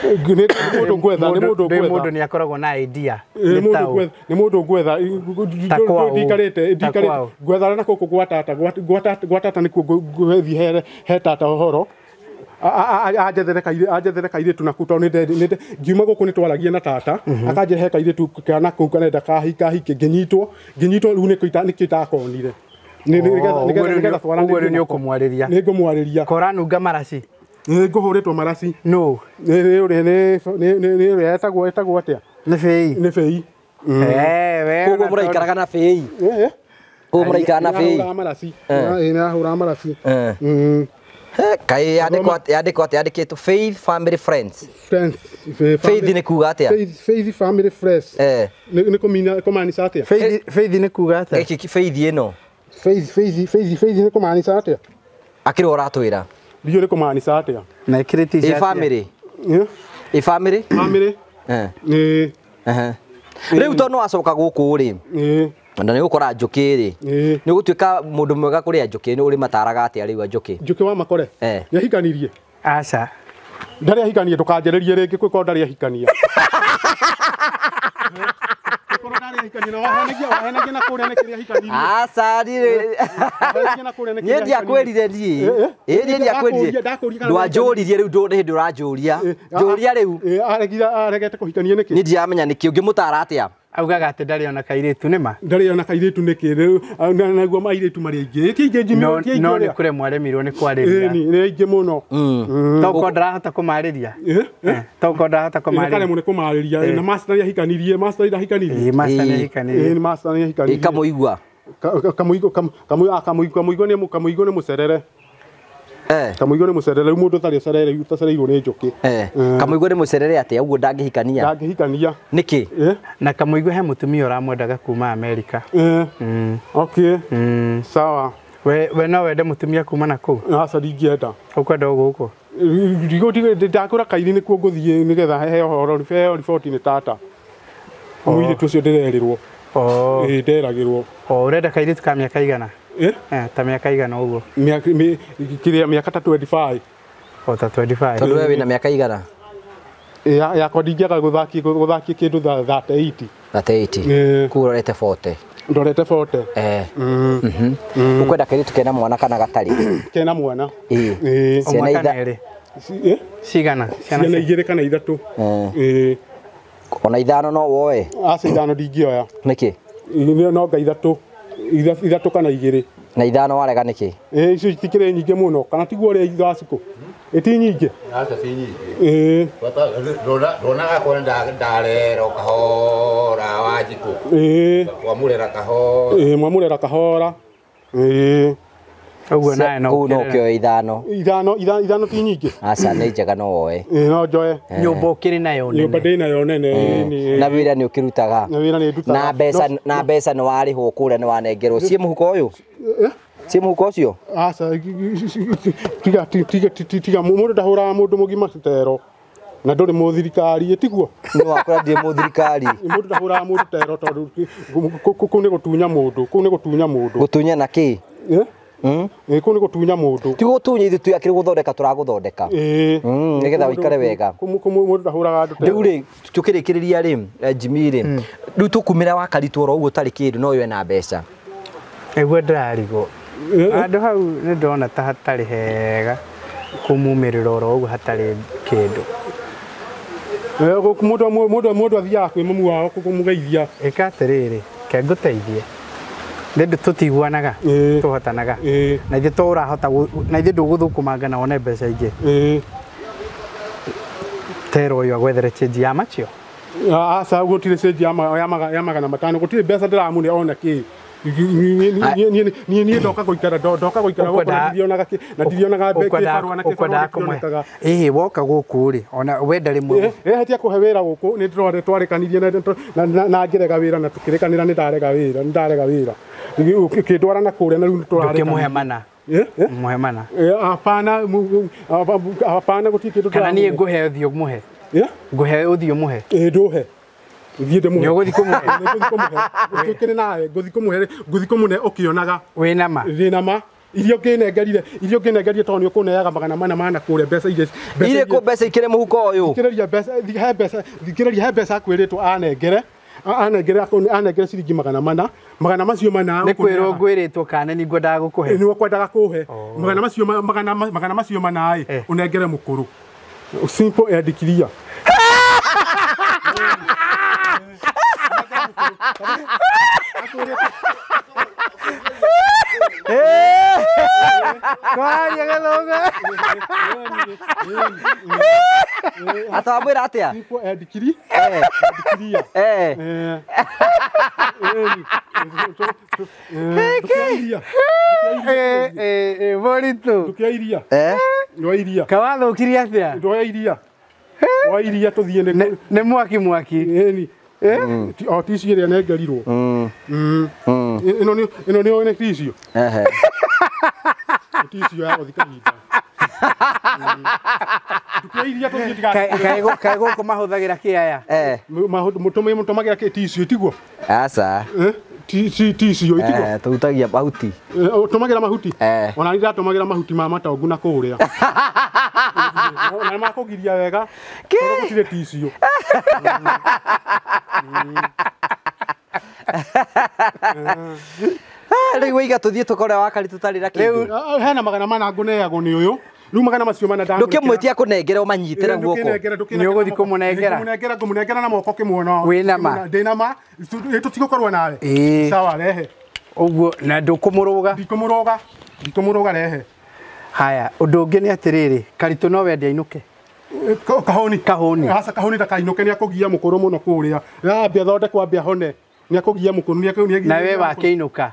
Nĩ mũndũ ngwetha nĩ mũndũ ngwetha. Mũndũ nĩ akoragwo na idea. Nĩ mũndũ ngwetha ndikarĩte ndikarĩte ngwetha na gũkũ gwa tata gwa tata nĩkuo ngũthiĩ he tata ũhoro anjethere kairĩtu naku tondũ nĩ ngiuma gũkũ nĩ twaragia na tata akanjĩra he kairĩtu kana kũu karenda kahike ngĩnyitwo ngĩnyitwo rĩu nĩkĩo itakonire. Nĩgetha twaranĩrie. Ũguo nĩ ũkũmwarĩria. Nĩ ngũmwarĩria. Koranunga maraci. Nĩ ngũhũrĩtwo maraci. No. Nĩ nĩ etagwo etagwo atĩa? Nĩ bĩi. Nĩ bĩi. Eh we. Koguo mũraikaraga na bĩi. Eh. Koguo mũraikaraga na bĩi. Nĩ ahũraga maraci. Nĩ ahũraga maraci. Kai yandĩkwo atĩa yandĩkĩtwo Faith Family Friends. Friends. Faith nĩ kuga atĩa? Faith Family Friends. Nĩ kũmaanisha atĩa? Faith nĩ kuga atĩa? Gĩkĩ Faith ĩno. Faith nĩ kũmaanisha atĩa? Akĩrĩ ũratwĩra. Ndiũĩ nĩ kũmaanisha atĩa. Na ĩkĩrĩ t-shirt. Ĩ family. Ĩ family? Family. Ĩ. Rĩu tondũ nĩ wacoka gũkũ rĩ. Na nĩ gũkora njũkĩ rĩ. Nĩ ũgũtuĩka mũndũ mwega kũrĩ njũkĩ, nĩ ũrĩ mataraga atĩa rĩu njũkĩ? Njũkĩ wa makore. Nĩ ahikanirie? Aca. Ndarĩ ahikanie, ndũkanjĩrĩrie rĩngĩ kwĩko ndarĩ ahikania. Korwo ndarĩ ahikania na wahenagia na kũrĩa nĩ kĩrĩa ahikanirie. Aca niĩ ndiakwĩrire niĩ. Ĩ niĩ ndiakwĩrire. Ndwanjũririe rĩu ndũ hĩndĩ ũranjũria. Njũria rĩu. Aregete kũhikania nĩkĩ? Niĩ ndiramenya nĩkĩ ũngĩmũtara atĩa? Augaga atĩ ndarĩ ona kairĩtu nĩ ma? Ndarĩ ona kairĩtu nĩkĩ rĩu naguo mairĩtu marĩ aingĩ. Ti aingĩ Jimmy, ti aingĩ. No nĩ kũremwo aremirwo nĩ kwarĩria. Nĩ aingĩ mũno. Tokorwo ndarahota kũmarĩria. Tokorwo ndarahota kũmarĩria. Nĩkaremwo nĩ kũmarĩria. Na master nĩ ahikanirie, master ndahikanirie. Ĩ master nĩ ahikanirie. Ĩ master nĩ ahikanirie. Kamũigua. Kamũigua nĩ mũcerere. Kamũigua nĩ mũcerere, rĩu mũndũ ũtarĩ ũtacereirwo nĩ njũkĩ. Kamũigua nĩ mũcerere atĩa ũguo ndangĩhikania? Ndangĩhikania. Nĩkĩ? Na Kamũigua he mũtumia ũramwendaga kuma Amerika. Okay. Sawa. We no wende mũtumia kuma na kũu? Aca ndingĩenda. Ũkwenda o gũkũ? Ndakũra kairi nĩkuo ngũthiĩ nĩgetha heo ũhoro, heo riboti nĩ tata. Mũirĩtu ũcio ndĩrerĩrwo. Ĩ nderagĩrwo. Ũrenda kairĩtu ka mĩaka igana? Ta mĩaka igana ũguo? Mĩaka ta 25. O ta 25. Tondũ we wĩna mĩaka igana? Yakwa ndingĩaga gũthakia kĩndũ 38. 38. Kũu ũrorete 40. Ndorete 40. Ũkwenda kairĩtu kena mwana kana gatarĩ? Kena mwana. Ciana ithatũ. Cigana? Ciana igĩrĩ kana ithatũ. Ona ithano no woe? Aca ithano ndingĩoya. Nĩkĩ? No nga ithatũ. Ithatũ kana igĩrĩ. Na ithano warega nĩkĩ? Icio itikĩrĩ nyingĩ mũno kana tiguo ũrĩa Gacikũ? Ĩ nyingĩ? Aca ti nyingĩ. Ndonaga kuona ndarera kahora Wanjikũ. Mwamũrera kahora. Mwamũrera kahora. Ũguo nawe no kũu no ũkĩoe ithano. Ithano ti nyingĩ? Aca nĩ njega no woe. No njoe. Nyũmba ũkĩrĩ nayo nene. Nyũmba ndĩ nayo nene. Na wĩra nĩ ũkĩrutaga. Na wĩra nĩ ndutaga. Na mbeca nĩ warĩhwo kũrĩa nĩ wanengerwo. Ciĩ mũhuko ũyũ? Ciĩ mũhuko ũcio? Aca tiga mũndũ ndahũraga mũndũ mũgima tero. Na ndũrĩ mũthirikari tiguo? Nĩ wakora ndirĩ mũthirikari. Mũndũ ndahũraga mũndũ tero tondũ kũu nĩ gũtunya mũndũ, kũu nĩ gũtunya mũndũ. Gũtunya na kĩ? Kũu nĩ gũtunya mũndũ. Ti gũtunya ithuĩ akĩrĩ gũthondeka tũragũthondeka. Nĩgetha ũikare wega. Mũndũ ndahũraga andũ tero. Rĩu rĩ tũkĩrĩkĩrĩria rĩ Jimmy rĩ rĩu tũkumĩra wakaritwo oro ũguo ũtarĩ kĩndũ no ũyũ ena mbeca. Nĩguo ndĩrarigwo. Handũ hau nĩ ndona ta hatarĩ hega kũmumĩrĩra oro ũguo hatarĩ kĩndũ. Mũndũ athiaga kwĩ mamu wao kũmũgeithia. Ĩka atĩrĩrĩ, ke ngũteithie. Nĩ tũtiguanaga, tũhotanaga. Na ithuĩ to ũrahota, na ithuĩ ndũgũthũkũmanga na wone mbeca ingĩ. Tero ũyũ agwethere change ya macio. Aca gũtirĩ change ya 500, gũtirĩ mbeca ndĩramũne ona kĩ. Niĩ ndoka gũikara gũkũ na ndirionaga kĩbarũa na kĩbarũa gĩtionekaga. Ĩhĩ woka gũkũ rĩ ona wenda rĩmwe. Hetia kũhe wĩra gũkũ nĩ twarĩkanirie na ngĩrega wĩra na tũkĩrĩkanĩra nĩ ndarega wĩra, nĩ ndarega wĩra. Ũkĩndwara na kũrĩa na rĩu nĩ tũrarĩkanĩra. Ndũkĩmũhe mana. Mũhe mana. Hapana, hapana gũtirĩ kĩndũ. Kana niĩ ngũhe ũthiũ mũhe. Ngũhe ũthiũ mũhe. Ndũhe. Thiĩ ndĩmũhe. Nĩ ũgũthiĩ kũmũhe? Nĩ ngũthiĩ kũmũhe. Tũkĩrĩ nawe, ngũthiĩ kũmũhe, ngũthiĩ kũmũne ũkĩonaga. Wĩna ma? Ndĩna ma. Iria ũngĩnengerire, iria ũngĩnengerire tondũ nĩ ũkũneaga 400 na kũrĩa mbeca iria. Irĩkũ mbeca ikĩrĩ mũhuko ũyũ? Thikĩrĩria mbeca, he mbeca, thikĩrĩria he mbeca akwĩrĩtwo anengere. Anengere ciringi 400, magana macio mana. Nĩ kwĩrwo ngwĩrĩtwo kana nĩ ngwendaga gũkũhe? Nĩ ũkwendaga kũhe. Magana macio magana macio mana ĩ, ũnengere mũkũrũ. Simple and clear. Kwaria gĩthũngũ. Atawamwĩra atĩa? Ndikiri. Ndikiria. Boritu. Ndukia iria. Ndwa iria. Kawathũkirie atĩa? Ndwa iria. Wa iria tũthiĩ nĩ mwaki mwaki. Ĩni. O tici ĩrĩa nengerirwo. Ĩno nĩ ĩno nĩ ticio. Ehe. Ticio ya gũthi kahinda. Ndukia iria tũthiĩ tiga. Kaĩ gũkũ mahũthagĩra kĩ aya? Mũtũmagĩra kĩ ticio tiguo? Aca. Ticio itiguo? Tũrutagia mahuti. Ũtũmagĩra mahuti? Ona niĩ ndatũmagĩra mahuti ma matongu na kũrĩa. Na makũgiria wega. Tondũ gũtirĩ ticio. Rĩu waiga tũthiĩ tũkore wakari tũtarĩ na kĩndũ. Hena 400 ngũneagwo nĩ ũyũ. Rĩu 400 macio mana ndamũrekera. Ndũkĩmwĩtia kũnengera ũmanyitĩre guoko. Nĩ ũgũthiĩ kũmũnengera. Ngũmũnengera na moko kĩmuona. Wĩna ma? Ndĩna ma. Tũtigũkorwo nawe. Sawa rehe. Ũguo na ndũkũmũrũga. Ndikũmũrũga. Ndikũmũrũga rehe. Haya, ũndũ ũngĩ nĩ atĩrĩrĩ, Karitũ no wende ainũke. Kahũni. Kahũni. Aca kahũni ndakainũke nĩ akũgia mũkũrũ mũno kũrĩa. Ambia thondekwo ambia hone. Nĩ akũgia mũkũrũ nĩ akũgia. Na we wakĩinũka.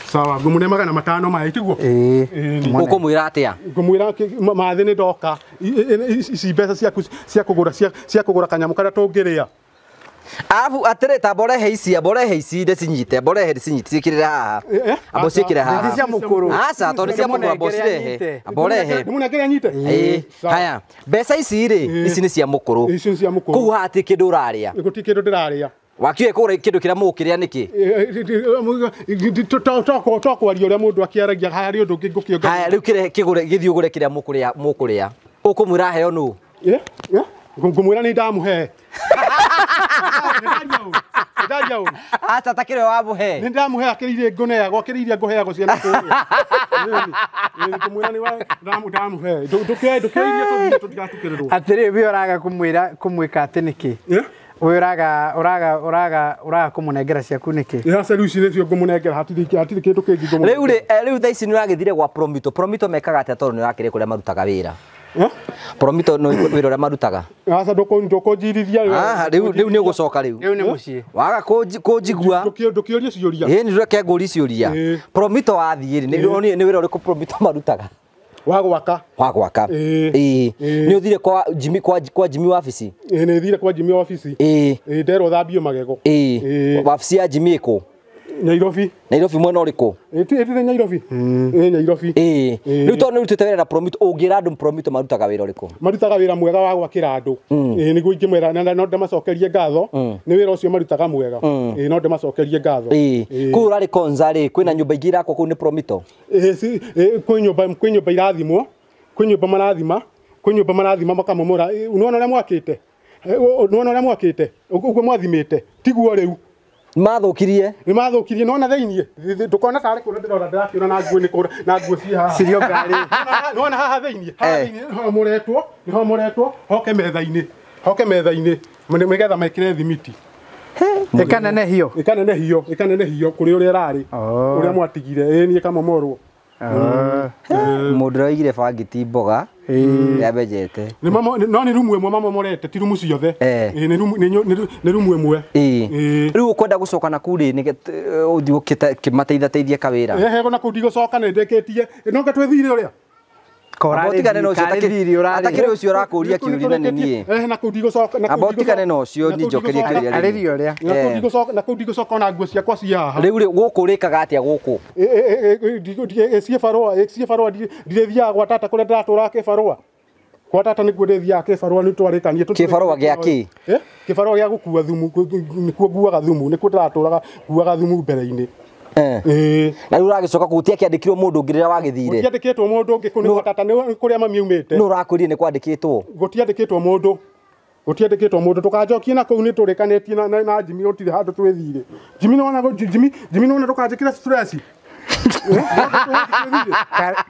Sawa, ngũmũne 500 maĩ tiguo? Ũkũmwĩra atĩa? Ngũmwĩra mathĩ nĩ ndoka. Ici mbeca ciaku cia kũgũra cia kũgũra kanyamũ karĩa tũngĩrĩa. Arabu atĩrĩ ta mborehe ici mborehe ici ndĩcinyite mborehe ndĩcinyite ciĩkĩrĩre haha. Ambo ciĩkĩre haha. Nĩ cia mũkũrũ. Aca tondũ nĩ cia mũkũrũ ambo cirehe. Mborehe. Ndĩmũnengere anyite? Haya, mbeca ici rĩ, ici nĩ cia mũkũrũ. Ici nĩ cia mũkũrũ. Kũu haha ti kĩndũ ũrarĩa. Gũtirĩ kĩndũ ndĩrarĩa. Wakiuge kũgũra kĩndũ kĩrĩa mũgũkĩrĩa nĩkĩ? To kwaria ũrĩa mũndũ akĩaragia harĩ ũndũ ũngĩ ngũkĩongerera. Haya, rĩu kĩrehe kĩgũre gĩthiĩ ũgũre kĩrĩa mũkũrĩa. Ũkũmwĩra aheo nũ? Ngũmwĩra nĩ ndamũhe. Ndaria ũru. Aca ta kĩrĩa wamũhe. Nĩ ndamũhe akĩrĩire ngũneagwo akĩrĩire ngũheagwo ciana kũrĩa. Ngũmwĩra nĩ ndamũhe. Ndũkĩoe iria tũthiĩ tũtigatukĩrĩrwo. Atĩrĩ we ũraga kũmwĩra kũmwĩka atĩ nĩkĩ? We ũraga ũraga ũraga ũraga kũmũnengera ciaku nĩkĩ? Aca rĩu ici nĩcio ngũmũnengera hatirĩ kĩndũ kĩngĩ ngũmũnengera. Rĩu rĩ, rĩu thaa ici nĩ ũragĩthire gwa Promito. Promito mekaga atĩa tondũ nĩ ũrakĩrĩ kũrĩa marutaga wĩra? Promito no wĩra ũrĩa marutaga. Aca ndũkũnjirithia. Rĩu rĩu nĩ ũgũcoka rĩu. Rĩu nĩ mũciĩ. Waga kũnjigua. Ndũkĩũrie ciũria. Ĩĩ nĩ reke ngũrie ciũria. Promito wathiĩ rĩ, nĩ wĩra ũrĩkũ Promito marutaga? Wa gwaka. Wa gwaka. Ĩĩ. Nĩ ũthire kwa Jimmy kwa Jimmy wabici? Ĩĩ nĩ thire kwa Jimmy wabici. Ĩĩ. Ĩĩ nderwo thambio magego. Ĩĩ. Wabici ya Jimmy ĩkũ? Nairobi. Nairobi mwena ũrĩkũ? Ĩtĩte Nairobi. Ĩĩ Nairobi. Ĩĩ. Rĩu tondũ nĩ ũrutĩte wĩra na Promito ũngĩra andũ Promito marutaga wĩra ũrĩkũ? Marutaga wĩra mwega wa gwakĩra andũ. Ĩĩ nĩguo ingĩmwĩra na no ndĩmacokerie ngatho. Nĩ wĩra ũcio marutaga mwega. Ĩĩ no ndĩmacokerie ngatho. Ĩĩ. Kũu ũrarĩ Konza rĩ, kwĩna nyũmba ingĩ irakwo kũu nĩ Promito? Ĩĩ kwĩ nyũmba irathimwo, kwĩ nyũmba marathima, kwĩ nyũmba marathima makamomora. Nĩwona ũrĩa mwakĩte? Nĩwona ũrĩa mwakĩte? Ũguo mwathimĩte. Tiguo rĩu. Mathũkirie. Nĩ mathũkirie nona thĩiniĩ ndũkona tarĩ kũrĩa ndĩrora ndĩrakĩona na nguo nĩ kũrĩa na nguo ciĩ haha. Cirio ngari. Nĩwona haha thĩiniĩ haha thĩiniĩ nĩho mũretwo nĩho mũretwo hoke metha-inĩ hoke metha-inĩ nĩgetha mekĩre thimiti. Ĩkanenehio. Ĩkanenehio ĩkanenehio kũrĩ ũrĩa ĩrarĩ ũrĩa mwatigire ĩĩ niĩ ĩkamomorwo. Mũndũ ũrĩa bangi ti mboga yambenjete. No nĩ rumu ĩmwe mamomorete ti rumu ciothe. Nĩ rumu ĩmwe. Rĩu ũkwenda gũcoka na kũu rĩ ũthiĩ ũkĩmateithateithie kawĩra? Ehe na kũu ndigũcoka nĩ ndĩkĩtie. No nga twĩthire ũrĩa? Atigane na ũcio atakĩrĩ ũcio ũrakũria kĩũria na nĩ niĩ. Na kũu ndigũcoka Amba ũtigane na ũcio njokerie kĩrĩa arĩria ũrĩa. Na kũu ndigũcoka ona nguo ciakwa ciĩ haha. Rĩu rĩ gũkũ ũrĩkaga atĩa gũkũ? Ciĩ barũa ciĩ barũa ndirĩthiaga gwa tata kũrĩa ndĩratũraga kĩbarũa. Kwa tata nĩkuo ndĩthiaga kĩbarũa nĩ twarĩkanie. Kĩbarũa gĩa kĩ? Kĩbarũa gĩa gũkua thumu nĩkuo nguaga thumu nĩkuo ndĩratũraga nguaga thumu mbere-inĩ. Na rĩu ũragĩcoka kũu gũtiakĩandĩkirwo mũndũ ũngĩ rĩrĩa wagĩthire? Gũtiandĩkĩtwo mũndũ ũngĩ kũu nĩ gwa tata nĩ kũrĩa mami aumĩte. Nũ ũrakwĩrire nĩ kwandĩkĩtwo? Gũtiandĩkĩtwo mũndũ. Gũtiandĩkĩtwo mũndũ tũkanjokie na kũu nĩ tũrĩkanĩtie na Jimmy gũtirĩ handũ twĩthire. Jimmy nĩwona Jimmy Jimmy nĩwona ndũkanjĩkĩre stress.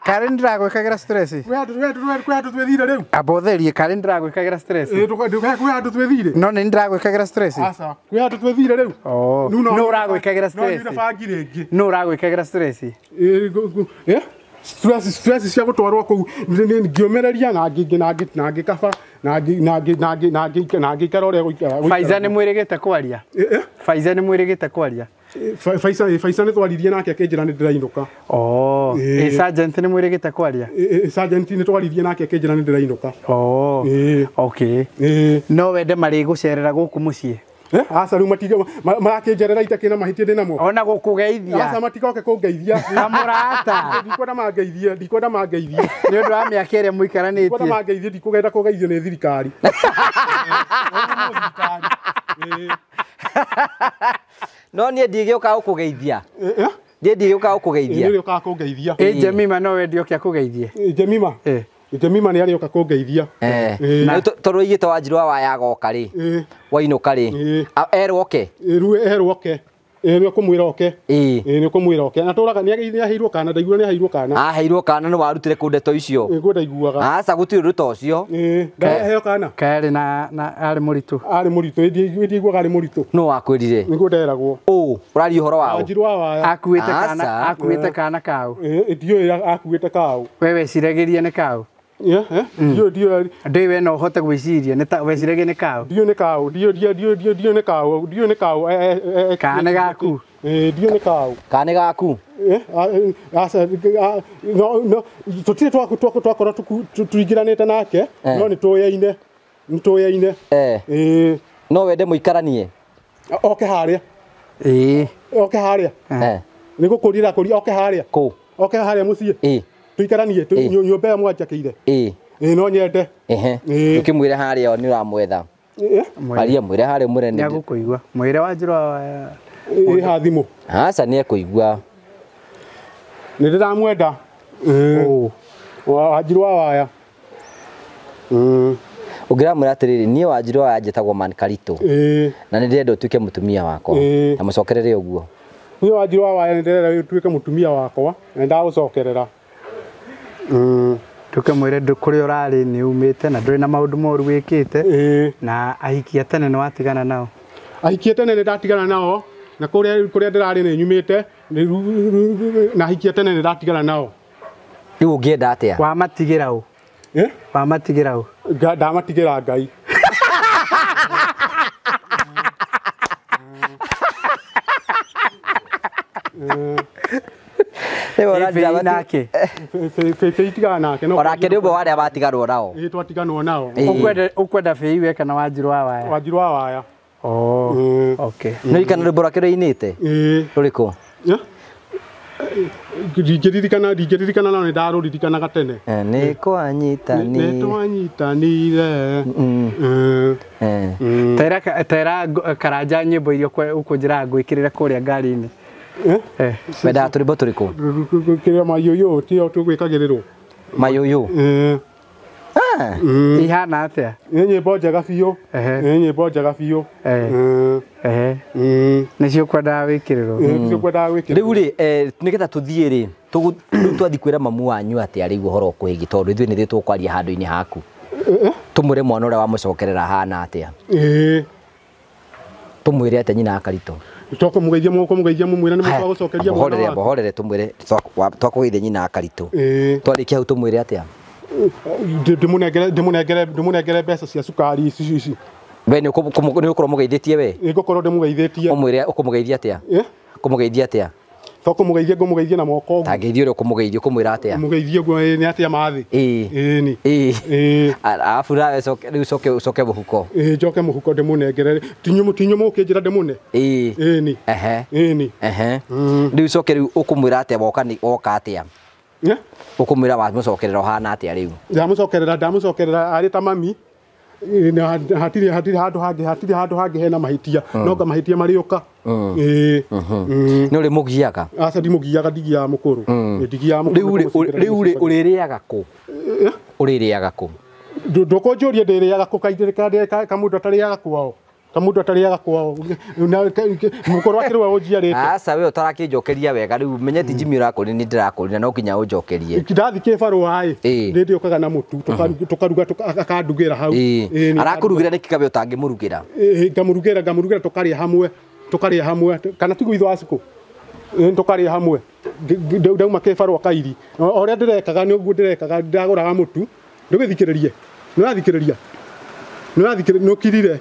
Karĩ ndĩragwĩkagĩra stress. Kwĩ handũ twĩthire rĩu. Abotherie karĩ ndĩragwĩkagĩra stress. Kwĩ handũ twĩthire. No nĩ ndĩragwĩkagĩra stress. Aca. Kwĩ handũ twĩthire rĩu. Oh. No ũragwĩkagĩra stress. No nyuire bangi rĩngĩ. No ũragwĩkagĩra stress. Stress cia gũtwarwo kũu ngĩũmĩrĩria na ngĩkaba na ngĩikara ũrĩa gũikara. Faiza nĩ mwĩrĩgĩte kwaria. Faiza nĩ mwĩrĩgĩte kwaria. Faiza nĩ twaririe nake akĩnjĩra nĩ ndĩrainũka. Oh, sergeant nĩ mwĩrĩgĩte kwaria. Sergeant nĩ twaririe nake akĩnjĩra nĩ ndĩrainũka. Oh, okay. No wende marĩgũcerera gũkũ mũciĩ. Aca rĩu matiga marakĩnjerera itakĩ na mahĩtia ndĩ namo. Ona gũkũgeithia. Aca matigoke kũngeithia. Na mũrata. Ndikwenda mangeithie, ndikwenda mangeithie. Nĩ ũndũ wa mĩaka ĩrĩa mũikaranĩtie. Ndikwenda mangeithie, ndikũgenda kũgeithio nĩ thirikari. No niĩ ndigĩũka gũkũgeithia. Niĩ ndigĩũka gũkũgeithia. Nĩ ũrĩũkaga kũngeithia. Jemima no wende oke akũgeithie. Jemima. Jemima nĩ arĩũka kũngeithia. Tondũ oigĩte Wanjirũ wa Waya agoka rĩ, wainũka rĩ, erwo oke. Rĩu erwo oke. Nĩ ũkũmwĩra oke. Nĩ ũkũmwĩra oke. Na tũraga nĩ aheirwo kana, ndaigua nĩ aheirwo kana. Aheirwo kana nĩ warutire kũ ndeto icio. Nĩguo ndaiguaga. Aca gũtirĩ ũndũ ta ũcio. Ndaheo kana. Kaĩ na arĩ mũritũ. Arĩ mũritũ, ndiiguaga arĩ mũritũ. Nũ wakwĩrire? Nĩguo nderagwo. Ũ, ũraria ũhoro wa ũ? Wanjirũ wa Waya. Akuĩte kana, akuĩte kana kaũ. Ndiũĩ akuĩte kaũ. We weciragĩria nĩ kaũ? Ndiũĩ we no ũhote gwĩciria nĩ ta weciragia nĩ kaũ. Ndiũĩ nĩ kaũ, ndiũĩ nĩ kaũ, ndiũĩ nĩ kaũ. Kana nĩ gaku. Ndiũĩ nĩ kaũ. Kana nĩ gaku. Aca no tũtirĩ twakorwo tũingĩranĩte nake no nĩ tũyaine. Nĩ tũyaine. No wende mũikaranie. Oke harĩa. Oke harĩa. Nĩ gũkũria kũria oke harĩa. Kũ? Oke harĩa mũciĩ. Tuikaranie nyũmba ĩyo mwanjakĩire. No nyende. Ũkĩmwĩre harĩa nĩ ũramwetha. Aria mwĩre harĩa mwĩre nĩ agũkũigua. Mwĩre Wanjirũ wa Waya. Ĩ ha thimũ. Aca nĩ ekũigua. Nĩ ndĩramwenda. Wanjirũ wa Waya. Ũngĩramwĩra atĩrĩrĩ, niĩ Wanjirũ wa Waya njĩtagwo Man Karitũ. Na nĩ ndĩrenda ũtuĩke mũtumia wakwa. Na mũcokerere ũguo. Niĩ Wanjirũ wa Waya nĩ ndĩrenda ũtuĩke mũtumia wakwa na ndagũcokerera. Tũkĩmwĩre kũrĩa ũrarĩ nĩ umĩte na ndũrĩ na maũndũ moru wĩkĩte na ahikia tene nĩ watigana nao. Ahikia tene nĩ ndatigana nao na kũrĩa ndĩrarĩ nĩ nyumĩte na ahikia tene nĩ ndatigana nao. Rĩu ũngĩenda atĩa? Wamatigĩra ũ? Wamatigĩra ũ? Ndamatigĩra Ngai. Nake. Bĩi nake. Onake nĩ ũmwe wa arĩa matiganwo nao. Ĩ twatiganwo nao. Ũkwenda Bĩi we kana Wanjirũ wa Waya? Wanjirũ wa Waya. Oh, okay. Nĩ kana rwĩmbo rwake rũinĩte? Rũrĩkũ? Ndingĩririkana no nĩ ndarũririkanaga tene. Nĩ kwanyitanire. Nĩ twanyitanire. Tera Karanja nyĩmbo iria ũkũnjĩra ngwĩkĩrĩre kũrĩa ngari-inĩ. Wendaga tũrwĩmbo tũrĩkũ? Kĩrĩa mayũyũ tio tũgwĩkagĩrĩrwo. Mayũyũ? Ihana atĩa? Nĩ nyĩmbo njega biũ. Nĩ nyĩmbo njega biũ. Nĩcio ũkwendaga wĩkĩrĩrwo? Nĩcio ngwendaga wĩkĩrĩrwo. Rĩu rĩ, nĩgetha tũthiĩ rĩ, rĩu twathiĩ kwĩra mamu wanyu atĩa rĩu ũhoro ũkwĩgiĩ tondũ ithuĩ nĩthuĩ tũkwaria handũ-inĩ haku. Tũmwĩre mwana ũrĩa wamũcokerera ahana atĩa? Tũmwĩre atĩa nyina wa Karitũ? Twakũmũgeithia mũkũmũgeithia mũmwĩre nĩ mũgũcokeria mwana waku. Mũhorere tũmwĩre twakũgeithia nyina wa Karitũ. Twarĩkia hau tũmwĩre atĩa? Ndĩmũnengere mbeca cia cukari ici ici. We nĩ ũgũkorwo mũgeithĩtie we? Nĩ ngũkorwo ndĩmũgeithĩtie. Ũmwĩre ũkũmũgeithia atĩa? Ũkũmũgeithia atĩa? Tokũmũgeithia ngũmũgeithia na moko ũguo. Ta ngeithia ũrĩa ũkũmũgeithia ũkũmwĩra atĩa? Mũgeithie ũguo nĩ atĩa mathĩ? Ĩĩ ni. Ĩĩ. Arabu nawe rĩu ũcoke mũhuko. Ĩĩ njoke mũhuko ndĩmũnengere. Tinyu mũkĩnjĩra ndĩmũne? Ĩĩ. Ĩĩ ni. Ĩĩ ni. Rĩu ũcoke rĩu ũkũmwĩra atĩa woka nĩ woka atĩa? Ũkũmwĩra wamũcokerera ũhana atĩa rĩu? Ndamũcokerera arĩ ta mami. Hatirĩ handũ hangĩ hatirĩ handũ hangĩ hena mahĩtia no nga mahĩtia marĩũka. Nĩ ũrĩ mũgiaga? Aca ndimũgiaga, ndigiaga mũkũrũ. Ndigiaga mũkũrũ. Rĩu rĩ ũrĩrĩaga kũ? Ũrĩrĩaga kũ? Ndũkũnjũria ndĩrĩaga kũ kaingĩ kamũndũ atarĩaga kwao. Ta mũndũ atarĩaga kwao. Mũkũrũ akĩrĩ we ũnjiarĩte. Aca we ũtarakĩnjokeria wega rĩu menye ti Jimmy ũrakũria ni ndĩrakũria no nginya ũnjokerie. Ndathi kĩbarũa ĩ nĩ ndĩũkaga na mũtu tũkaruga akandugĩra hau. Arakũrugĩra nĩkĩ kabe ũtangĩmũrugĩra? Ngamũrugĩra tũkarĩa hamwe. Tũkarĩa hamwe kana tiguo itho acikũ. Tũkarĩa hamwe. Ndauma kĩbarũa kairi. O ũrĩa ndĩrekaga nĩ ũguo ndĩrekaga ndagũraga mũtu. Ndũgĩthikĩrĩrie. Nĩũrathikĩrĩria. Nĩũrathikĩrĩria nĩũkirire.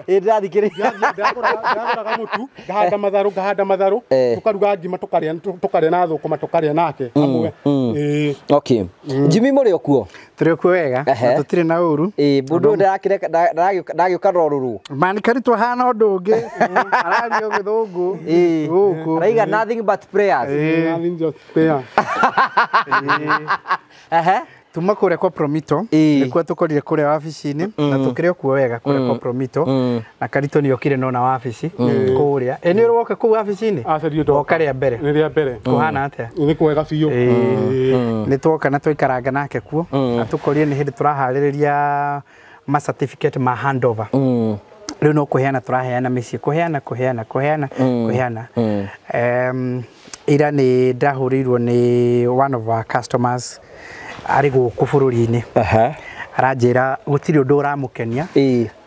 Ndĩrathikĩrĩria. Ndagũraga mũtu, ngahanda matharũ, tũkaruga ngima tũkarĩa na thũkũma tũkarĩa nake hamwe. Okay. Jimmy mũrĩ o kuo? Tũrĩ o kuo wega, na tũtirĩ na ũru. Mũndũ ndagĩũka rorũrũ. Man Karito hana ũndũ ũngĩ. Araria gĩthũngũ. Gũkũ. Araiga nothing but prayers. Nothing just prayers. Tuma kũrĩa kwa Promito nĩkuo tũkorire kũrĩa wabici-inĩ na tũkĩrĩ o kuo wega kũrĩa kwa Promito na Karito nĩ okire nona wabici kũrĩa. Nĩ ũrĩ woka kũu wabici-inĩ? Woka rĩa mbere. Nĩ rĩa mbere. Kũhana atĩa? Nĩ kwega biũ. Nĩ twoka na twaikaranga nake kuo na tũkorire nĩ hĩndĩ tũraharĩrĩria ma certificate ma handover. Rĩu no kũheana tũraheana mĩciĩ kũheana kũheana kũheana kũheana. Ira nĩ ndahũrĩirwo nĩ one of our customers arĩ gũkũ bũrũri-inĩ. Aranjĩra gũtirĩ ũndũ ũramũkenia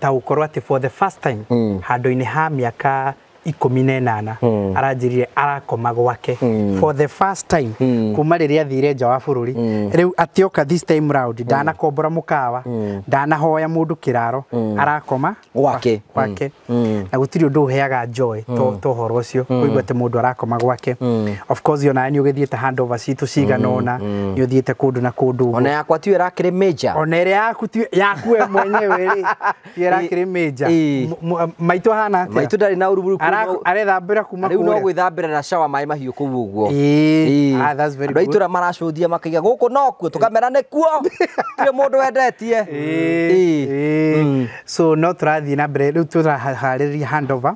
ta gũkorwo atĩ for the first time handũ-inĩ ha mĩaka 18 aranjĩrire arakoma gwake for the first time kuma rĩrĩa athire nja wa bũrũri. Rĩu atĩoka this time round ndanakombora mũkawa ndanahoya mũndũ kĩraro arakoma gwake na gũtirĩ ũndũ ũheaga joy to ũhoro ũcio kũigua atĩ mũndũ arakoma gwake. Of course ona nĩ ũgĩthiĩte handover citũ cigana ũna nĩ ũthiĩte kũndũ na kũndũ ũguo. Ona yakwa tiyo ĩrakĩrĩ major. Ona ĩrĩa yaku yaku we mwenyewe rĩ tiyo ĩrakĩrĩ major. Maitũ ahana atĩa? Maitũ ndarĩ na ũru arethambĩra kuma kũrĩa. Rĩu no gwĩthambĩra na shower maĩ mahiũ kũu ũguo. That's very good. Andũ a itũra maracũthia makaiga gũkũ nokuo tũkamera nĩkuo tirĩ mũndũ wendetie. So no tũrathiĩ na mbere rĩu tũraharĩrĩria handover.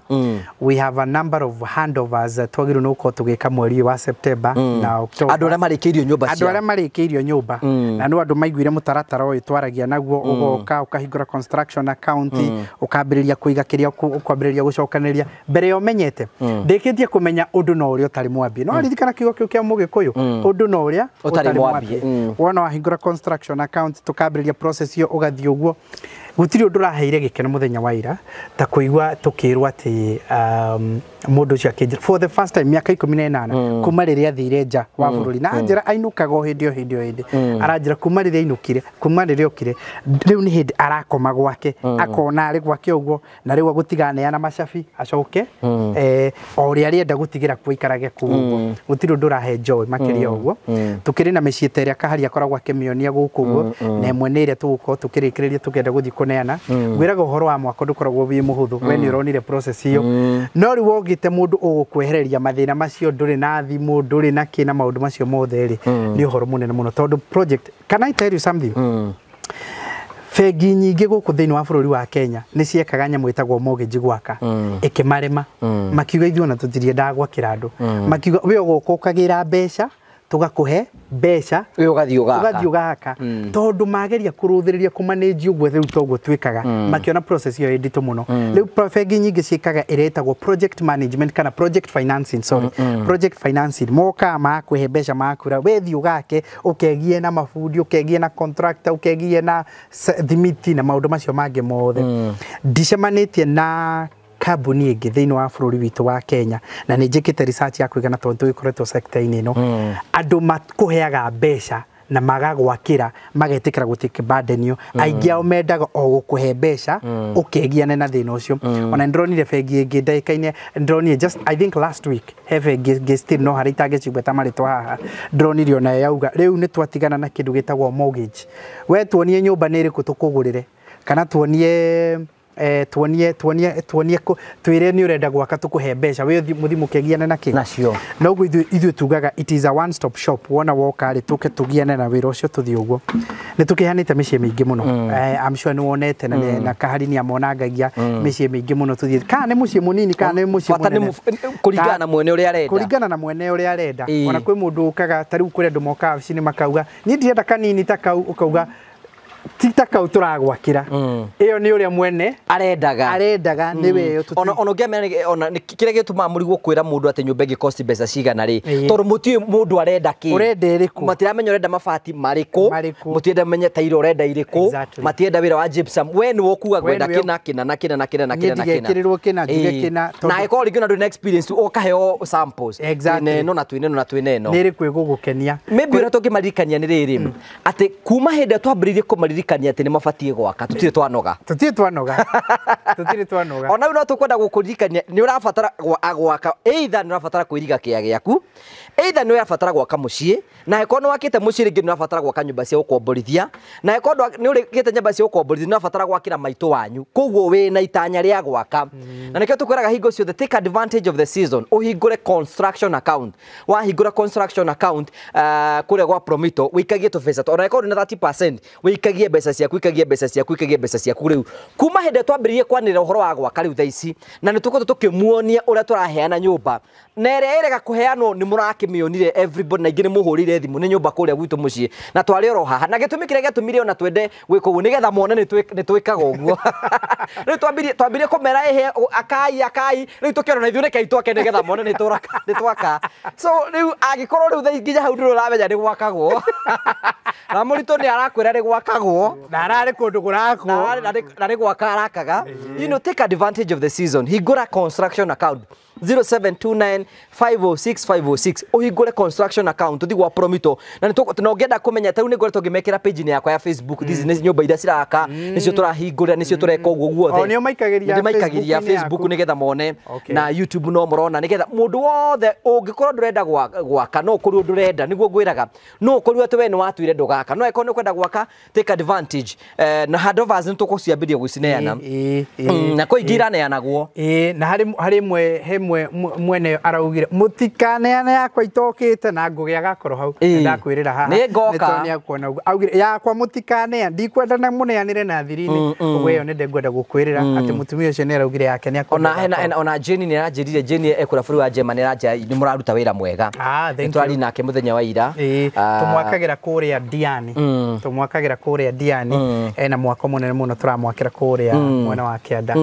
We have a number of handovers twagĩrĩirwo nĩ gũkorwo tũgĩka mweri wa September na October. Andũ arĩa marĩkĩirio nyũmba ciao. Andũ arĩa marĩkĩirio nyũmba na no andũ maiguire mũtaratara ũyũ twaragia naguo ũgoka ũkahingũra construction account ũkambĩrĩria kũiga kĩrĩa ũkwambĩrĩria gũcokanĩrĩria mbere ya ũmenyete ndĩkĩtie kũmenya ũndũ no ũrĩa ũtarĩ mwambie. No ririkana kiugo kĩu kĩa mũgĩkũyũ ũndũ no ũrĩa ũtarĩ mwambie. Wona wahingũra construction account tũkambĩrĩria process ĩyo ũgathiĩ ũguo. Gũtirĩ ũndũ ũraheire gĩkeno mũthenya wa ira ta kũigua tũkĩrwo atĩ mũndũ ũcio akĩnjĩra for the first time mĩaka 18 kuma rĩrĩa athire nja wa bũrũri na anjĩra ainũkaga o hĩndĩ o hĩndĩ o hĩndĩ aranjĩra kuma rĩrĩa ainũkire kuma rĩrĩa okire rĩu nĩ hĩndĩ arakoma gwake akona arĩ gwake ũguo na rĩu agũtiganeana macabi acoke o ũrĩa arĩenda gũtigĩra kuo aikarage kũu ũguo. Gũtirĩ ũndũ ũrahe joy makĩria ũguo. Tũkĩrĩ na mĩciĩ ta ĩrĩa Kaharia akoragwo akĩmĩonia gũkũ ũguo na ĩmwe nĩ ĩrĩa tũgũkorwo tũkĩrĩkĩrĩria tũkĩenda gũthiĩ kũneana. Ngwĩraga ũhoro wa mwako ndũkoragwo wĩ mũhũthũ we nĩ ũronire process ĩyo no rĩu wongĩte mũndũ ũgũkwehereria mathĩna macio ndũrĩ na thimũ ndũrĩ na kĩ na maũndũ macio mothe rĩ nĩ ũhoro mũnene mũno tondũ project can I tell you something? Bengi nyingĩ gũkũ thĩinĩ wa bũrũri wa Kenya nĩ ciekaga nyamũ ĩtagwo mortgage gwaka ĩkĩmarema makiuga ithuĩ ona tũtiriendaga gwakĩra andũ makiuga we ũgũka ũkagĩra mbeca tũgakũhe mbeca we ũgathiĩ ũgaka tondũ mageria kũrũthĩrĩria kũmanage ũguo rĩu toguo twĩkaga makĩona process ĩyo ĩ nditũ mũno. Rĩu bengi nyingĩ ciĩkaga ĩrĩa ĩtagwo project management kana project financing sorry project financing mokaga magakũhe mbeca magakwĩra we thiĩ ũgake ũkegie na mabundi ũkegie na contractor ũkegie na thimiti na maũndũ macio mangĩ mothe. Ndicemanĩtie na kambuni ĩngĩ thĩinĩ wa bũrũri witũ wa Kenya na nĩ njĩkĩte research ya kũigana tondũ tũgĩkoretwo sector-inĩ ĩno andũ makũheaga mbeca na magagwakĩra magetĩkĩra gũtake burden ĩyo. Aingĩ ao mendaga o gũkũhe mbeca ũkegiane na thĩna ũcio. Ona nĩndĩronire bengi ĩngĩ ndagĩka-inĩ ndĩronire just I think last week he bengi ĩngĩ still no harĩa itangĩcigweta marĩtwa haha ndĩronire onayo yauga rĩu nĩ twatigana na kĩndũ gĩtagwo mortgage. We tuonie nyũmba nĩ ĩrĩkũ tũkũgũrĩre kana tuonie tuonie twire nĩ ũrenda gwaka tũkũhe mbeca we mũthi mũkegiane na kĩ nacio. No ũguo ithuĩ tugaga it is a one stop shop wona woka rĩ tũke tũgiane na wĩra ũcio tũthiĩ ũguo. Nĩ tũkĩheanĩte mĩciĩ mĩingĩ mũno. I'm sure nĩ wonete na Kahari nĩ amonangagia mĩciĩ mĩingĩ mũno tũthiĩ kana nĩ mũciĩ mũnini kana nĩ mũciĩ mũnene kũringana na mwene ũrĩa arenda kũringana na mwene ũrĩa arenda. Ona kwĩ mũndũ ũkaga ta rĩu kũrĩ andũ mokaga wabici-inĩ makauga niĩ ndirenda kanini ta kau ũkauga Ti ta kau tũragwakĩra. Ĩyo nĩ ũrĩa mwene arendaga nĩwe ĩyo. Ona ũngĩamenya ona kĩrĩa gĩtũmaga mũrigwo kwĩra mũndũ atĩ nyũmba ĩngĩ cost mbeca cigana rĩ, tondũ mũtiũĩ mũndũ arenda kĩ, ũrenda ĩrĩkũ, matiramenya ũrenda mabati marĩkũ, mũtienda menye tairo ũrenda irĩkũ, matienda wĩra wa gypsum, we nĩwe ũkuga ngwenda kĩna kĩna na kĩna na kĩna na kĩna na kĩna, ndigekĩrĩrwo kĩna njuge kĩna, na ĩkorwo rĩngĩ ona ndũrĩ na experience ũkaheo samples twĩna ĩno na twĩna ĩno na twĩna ĩno, nĩ ĩrĩkũ ĩgũgũkenia. Maybe ũrĩa tũngĩmaririkania nĩ rĩrĩ atĩ kuma hĩndĩ ĩrĩa twambĩrĩirie kũmaririkania atĩ nĩ mabatiĩ gwaka, tũtirĩ twanoga. Ona rĩu no tũkwenda gũkũririkania nĩ ũrabatara gwaka, either nĩ ũrabatara kwĩriga kĩa gĩaku, either nĩ ũrabatara gwaka mũciĩ, na angĩkorwo nĩ wakĩte mũciĩ rĩngĩ nĩ ũrabatara gwaka nyũmba cia gũkomborithia, na angĩkorwo nĩ ũrĩkĩte nyũmba cia gũkomborithia nĩ ũrabatara gwakĩra maitũ wanyu, koguo wĩna itanya rĩa gwaka. Na nĩkĩo tũkwĩraga hingo ciothe take advantage of the season, ũhingũre construction account. Wahingũra construction account kũrĩa gwa Promito wĩikagie tũbeca, ona angĩkorwo ndũrĩ na 30% wĩikagie mbeca ciaku, wĩikagie mbeca ciaku, wĩikagie mbeca ciaku. Rĩu kuma hĩndĩ ĩrĩa twambĩrĩirie kwanĩrĩra ũhoro wa gwaka rĩu thaa ici, na nĩ tũkoretwo tũkĩmuonia ũrĩa tũraheana nyũmba, na ĩrĩa ĩrega kũheanwo nĩ mũrakĩmĩonire everybody, na ingĩ nĩ mũhũrĩire thimũ nĩ nyũmba kũrĩa gwitũ mũciĩ na twarĩ oro haha, na gĩtũmi kĩrĩa gĩatũmire ona twende gwĩka ũguo nĩgetha mone nĩ twĩkaga ũguo. Rĩu twambirie kũmera ĩhe akai akai, rĩu tũkĩona na ithuĩ rekei twake nĩgetha mone nĩ twaka. So rĩu angĩkorwo rĩu thaa nginya hau ndũrĩ ũramenya nĩ gwakagwo, na mũritũ nĩ arakwĩra nĩ gwakagwo, na ararĩ kũndũ kũrakwo, na nĩ gwaka arakaga. You know, take advantage of the season, hingũra construction account 0729 506 506, ũhingũre construction account ũthiĩ gwa Promito, na ũngĩenda kũmenya ta rĩu nĩ ngoretwo ngĩmekĩra page-inĩ yakwa ya Facebook, this nĩ nyũmba iria ciraka, nĩcio tũrahingũra, nĩcio tũreka ũguo guothe. O nĩo maikagĩria Facebook nĩgetha mone, na YouTube no mũrona, nĩgetha mũndũ wothe ũngĩkorwo ndũrenda gwaka, no ũkorirwo ndũrenda, nĩguo ngwĩraga, no ũkorirwo atĩ we nĩ watuire ndũgaka, no angĩkorwo nĩ ũkwenda gwaka take advantage, na handovers nĩ tũgũciambĩrĩria gũcineana, na kwĩ ingĩ iraneanagwo. Na harĩ ĩmwe mwene araugire mũtikaneane yakwa itokĩte, na ngũgĩ agakorwo hau ndakwĩrĩra haha nĩ ngoka nĩ akuona ũguo augire yakwa mũtikaneane, ndikwenda na mũneanĩre na thiri-inĩ ũguo, ĩyo nĩ ndengwenda gũkwĩrĩra atĩ mũtumia ũcio nĩ araugire yake nĩ akwenda. Ona Jane nĩ aranjĩrire, Jane ekũra bũrũri wa Germany, aranjĩra nĩ mũraruta wĩra mwega, nĩ tũrari nake mũthenya wa ira, tũmwakagĩra kũrĩa Diani, tũmwakagĩra kũrĩa Diani, ena mwako mũnene mũno tũramwakĩra kũrĩa mwena wa kĩanda.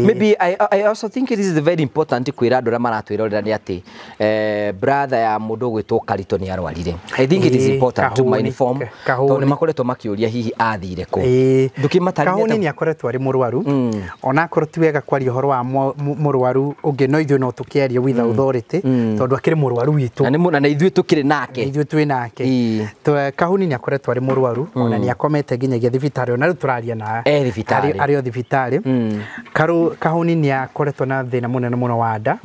Maybe I also think it is very important kwĩra andũ arĩa maratwĩrorera nĩ atĩ brother ya mũndũ ũgwĩtwo Karito nĩ arwarire. I think it is important to my inform, tondũ nĩ makoretwo makĩũria hihi athire kũ. Ndũkĩmatarĩria. Kahũni nĩ akoretwo arĩ mũrwaru, ona akorwo ti wega kwaria ũhoro wa mũrwaru ũngĩ, no ithuĩ no tũkĩarie with authority, tondũ akĩrĩ mũrwaru witũ, na ithuĩ tũkĩrĩ nake, ithuĩ twĩ nake. Kahũni nĩ akoretwo arĩ mũrwaru, ona nĩ akomete nginyagia thibitarĩ, ona rĩu tũraria na arĩ o thibitarĩ. Kahũni nĩ akoretwo na thĩna mũnene mũno wa nda,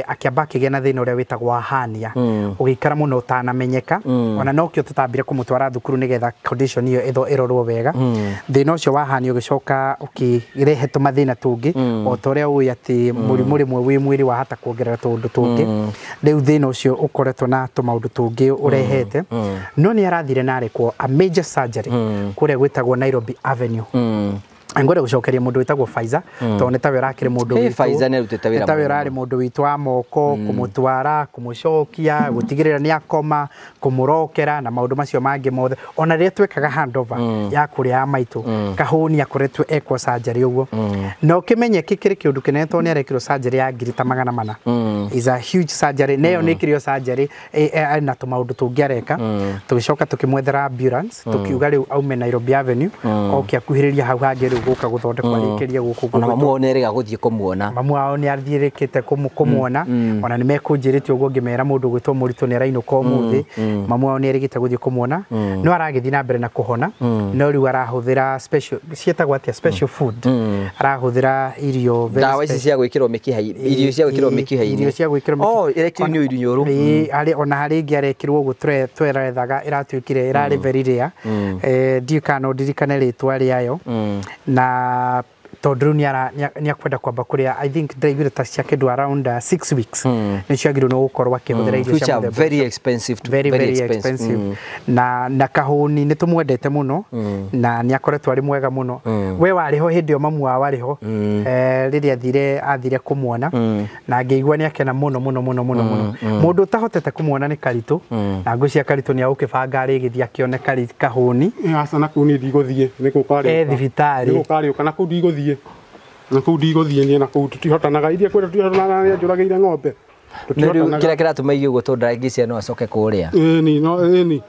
akĩamba akĩgĩa na thĩna ũrĩa wĩtagwo wa hernia, ũgĩikara mũno ũtanamenyeka, ona nokĩo tũtambire kũmũtwara thukuru nĩgetha condition ĩyo ĩrorwo wega. Thĩna ũcio wa hernia ũgĩcoka ũkĩrehe tũmathĩna tũngĩ, o ta ũrĩa ũĩ atĩ mũrimũ rĩmwe wĩ mwĩrĩ wahota kuongerera tũũndũ tũngĩ. Rĩu thĩna ũcio ũkoretwo na tũmaũndũ tũngĩ ũrehete, no nĩ arathire na arekwo a major surgery kũrĩa gwĩtagwo Nairobi Avenue. Ngwenda gũcokeria mũndũ wĩtagwo Faiza, tondũ nĩ tawe ũrakĩrĩ mũndũ witũ, Faiza nĩ arutĩte wĩra, nĩ tawe ũrarĩ mũndũ witũ wa moko, kũmũtwara, kũmũcokia, gũtigĩrĩra nĩ akoma, kũmũrokera na maũndũ macio mangĩ mothe. Ona rĩrĩa twekaga handover ya kũrĩa ya maitũ, Kahũni akoretwo ekwo surgery ũguo, na ũkĩmenye kĩkĩrĩ kĩũndũ kĩnene tondũ nĩ arekirwo surgery ya 400,000. Is a huge surgery, na ĩyo nĩ ĩkĩrĩ o surgery na tũmaũndũ tũngĩ areka. Tũgĩcoka tũkĩmwethera ambulance, tũkiuga rĩu aume Nairobi Avenue oke akuhĩrĩria hau hangĩ rĩu gũka gũthondekwo arĩkĩrie gũkũ. Ona mamu wao nĩ erĩga gũthiĩ kũmuona, mamu wao nĩ athiĩrĩkĩte kũmuona, ona nĩ mekũnjĩrĩte ũguo ngĩmera mũndũ ũgwĩtwo Mũritũ nĩ arainũka ũmũthĩ, mamu wao nĩ erĩgĩte gũthiĩ kũmuona, no aragĩthiĩ na mbere na kũhona, no rĩu arahũthĩra special, ciĩtagwo atĩa, special food, arahũthĩra irio ndawa ici cia gwĩkĩrwo mĩkiha, irio cia gwĩkĩrwo mĩkiha-inĩ, irio cia gwĩkĩrwo mĩkiha, oh ĩrekĩrwo nĩ irio nyũrũ, ona harĩ ĩngĩ arekĩrwo ũguo twerethaga ĩratuĩkire ĩrarĩ very rare, ndiũ kana no ndirikane rĩtwa rĩayo, na Tondũ rĩu nĩ akwenda kwamba kũrĩa I think ndĩraiguire ta cia kĩndũ around 6 weeks nĩ ciagĩrĩirwo nĩ gũkorwo akĩhũthĩra irio cia mũthemba very expensive very very expensive. Na Kahũni nĩ tũmwendete mũno na nĩ akoretwo arĩ mwega mũno. We warĩ ho hĩndĩ ĩyo mamu wao arĩ ho rĩrĩa athire kũmuona na ngĩigua nĩ akena mũno mũno mũno mũno mũno. Mũndũ ũtahotete kũmuona nĩ Karitũ na ngwĩciria Karitũ nĩ agũkĩbanga rĩgĩthiĩ akĩone Kahũni. Aca na kũu niĩ ndigũthiĩ nĩ gũkarĩũka thibitarĩ nĩ gũkarĩũka na kũu ndigũthiĩ na kũu ndigũthiĩ niĩ na kũu tũtihotanaga iria kwĩra tũtihotanaga nĩ anjũragĩire ng'ombe. Kĩrĩa kĩratũma igue ũguo tondũ ndangĩciria no acoke kũrĩa. Ĩni no ĩni.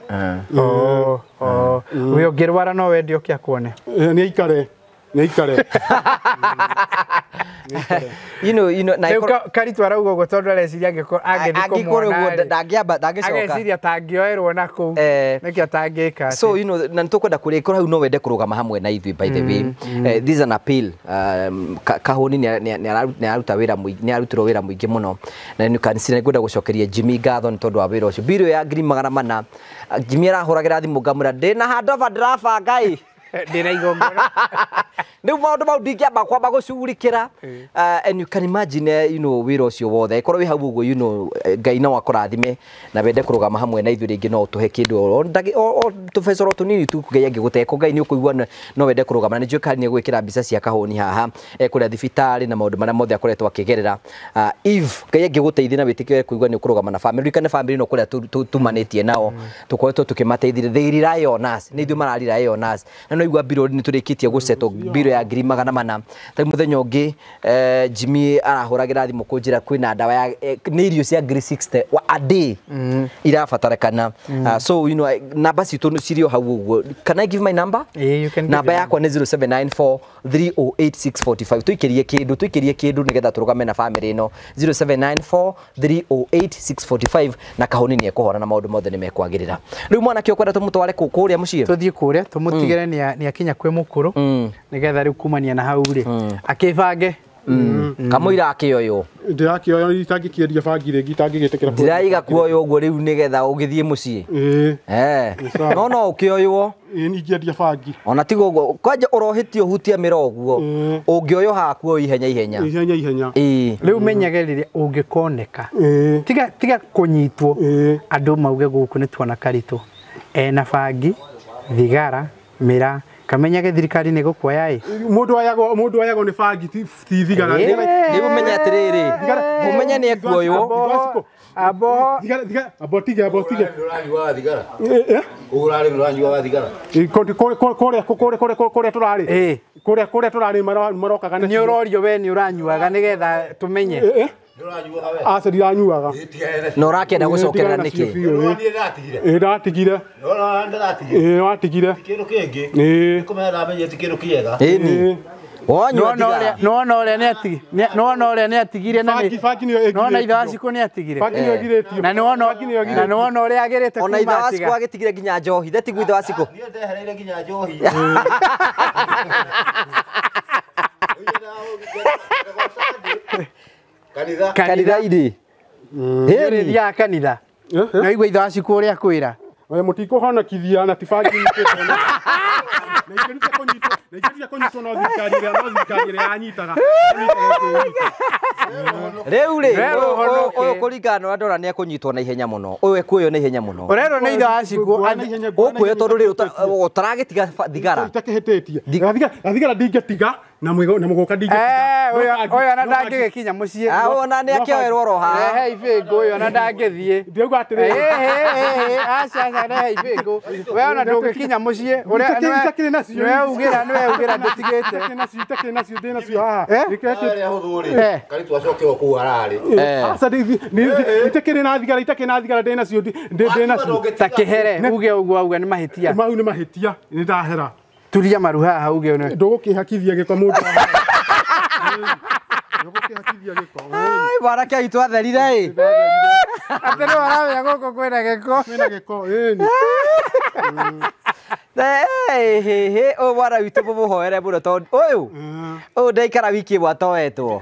We ũngĩrwara no wende ũke akuone. Nĩ aikare nĩ aikare. You know na Karitũ arauga ũguo tondũ areciria angĩthiĩ kũmuona ndangĩamba ndangĩcoka ageciria atangĩoerwo na kũu nĩkĩo atangĩka. So you know na nĩtũkwenda kũrĩa ĩkorwo hau no wende kũrũgama hamwe na ithuĩ by the way. This is an appeal. Kahũni nĩ aruta wĩra mũingĩ nĩ arutirwo wĩra mũingĩ mũno na you can see nĩngwenda gũcokeria Jimmy ngatho nĩ tondũ wa wĩra ũcio. Mbirũ ya 400,000 Jimmy arahũragĩra thimũ ngamwĩra ndĩna handover ndĩrabanga ĩ ndĩna igongona rĩu maũndũ mau ndingĩamba kwamba gũcugurikĩra. And you can imagine you know wĩra ũcio wothe ĩkorwo wĩ hau ũguo you know Ngai no akũrathime na wende kũrũgama hamwe na ithuĩ rĩngĩ no ũtũhe kĩndũ o tũbecoro tũnini tu Ngai angĩgũteko Ngai nĩ ũkũigua no wende kũrũgama na nĩ njũĩ Kari nĩ egwĩkĩra mbica cia Kahũni haha kũrĩa thibitarĩ na maũndũ marĩa mothe akoretwo akĩgerera. If Ngai angĩgũteithia na wĩtĩkio kũigua nĩ ũkũrũgama na family ririkane family no kũrĩa tumanĩtie nao tũkoretwo tũkĩmateithia they rely on us nĩ ithuĩ mara rely on us na no igua mbirũ nĩ tũrĩkĩtie gũsetwo mbirũ ya 400,000 ta mũthenya ũngĩ Jimmy arahũragĩra thimũ kũnjĩra kwĩna ndawa ya nĩ irio cia 60,000 a day irabatarĩkana. So you know namba citũ cirĩ o hau ũguo. Can I give my number? You can give namba your yakwa nĩ 0794 308645 tuikirie kĩndũ tuikirie kĩndũ nĩgetha tũrũgame na family ĩno 0794 308645 na Kahũni nĩ ekũhona na maũndũ mothe nĩ mekwagĩrĩra. Rĩu mwanake ũkwenda tũmũtware kũrĩa mũciĩ tũthiĩ kũrĩa tũmũtigĩre nĩ akinya kwĩ mũkũrũ nĩgetha rĩu kumania na hau rĩ akĩbange kamũira akĩoywo Ndĩrakĩoya itangĩkĩendia bangi rĩngĩ itangĩgĩtĩkĩra. Ndĩraiga kuoywo ũguo rĩu nĩgetha ũgĩthiĩ mũciĩ. Ĩĩ. No no ũkĩoywo Ĩĩ ingĩendia bangi. Ona tiga ũguo kwanja ũrohĩtie ũhutie mĩro ũguo ũngĩoywo haha kuoywo ihenya ihenya. Ihenya ihenya. Ĩĩ. Rĩu menyage rĩrĩa ũngĩkoneka Ĩĩ. tiga kũnyitwo Ĩĩ. andũ mauge gũkũ nĩ tuona Karitũ ena bangi thigara mĩraa kamenyage thirikari nĩ gũkuoya ĩ Mũndũ ayagwo nĩ bangi ti thigara. Rĩu ũmenye atĩrĩrĩ ũmenye nĩ ekuoywo abo Thigara thigara abo tige abo tige. Ũranyuaga thigara ũrarĩ ũranyuaga thigara Kũrĩa kũrĩa kũrĩa kũrĩa tũrarĩ kũrĩa kũrĩa tũrarĩ marokaga nĩ ũrorio we nĩ ũranyuaga nĩgetha tũmenye. Ndũranyuaga we? Aca ndiranyuaga. Na ũrakĩenda gũcokerera nĩkĩ? Niĩ ndatigire. Ĩĩ ndatigire. Ndatigire. Ĩĩ watigire. Kĩndũ kĩngĩ Ĩĩ. kũmenya ndamenyire ti kĩndũ kĩega. Ĩni wanyua thigara nĩwona ũrĩa nĩwona ũrĩa nĩatigire na Bangi bangi nĩyo ĩgirĩtio. nĩwona ithe wa Cikũ nĩatigire Bangi nĩyo ĩgirĩtio. na nĩwona ũrĩa agĩrĩte ona ithe kuma wa atiga Cikũ agĩtigire nginya njohi the tiguo ithe wa Cikũ Niĩ ndehereire nginya njohi. Kanitha kanitha-inĩ nĩũrĩthiaga kanitha na igua ithe wa Cikũ ũrĩa akwĩra We mũtikũhonokithia na ti bangi nyitĩtwo na ingĩruta kũnyitwo na ingĩruta kũnyitwo no thirikari ĩrĩa no thirikari ĩrĩa yanyitaga rĩu rĩ Rĩu ũhonoke. ũyũ kũringana na ũrĩa ndona nĩ ekũnyitwo na ihenya mũno ũyũ ekuoywo na ihenya mũno ũrerwo nĩ ithe wa Cikũ ũkuoywo tondũ rĩu ũtaragĩtiga thigara itakĩhĩtĩtie na thigara ndingĩtiga na mũgũka ndingĩtiga ũyũ ona ndangĩgĩkinya mũciĩ ona nĩ akĩoerwo oro haha rehe ibĩngũ ũyũ ona ndangĩthiĩ ndĩrauga atĩrĩrĩ aca aca rehe ibĩngũ we ona ndũngĩkinya mũciĩ Itakĩrĩ nacio nĩweugĩra nĩweugĩra ndũtigĩte itakĩrĩ nacio itakĩrĩ nacio ndĩ nacio haha Arĩa hũthũ rĩ Karitũ acoke o kũu ararĩ. aca itakĩrĩ na thigara itakĩrĩ na thigara ndĩ nacio ndĩ nacio ta kĩhere uge ũguo auga nĩ mahĩtia mau nĩ mahĩtia nĩ ndahera turia maru haha uge nĩ ndũgũkĩhakithia gĩko mũndũ ndũgũkĩhakithia gĩko Ai, mwanake witũ atherire ĩ atĩ nĩ waramenya gũkũ kwĩna gĩko kwĩna gĩko ĩni ũyũ mwana witũ mũmũhoere mũno tondũ ũyũ ũyũ ndaikara wiki ĩmwe atoetwo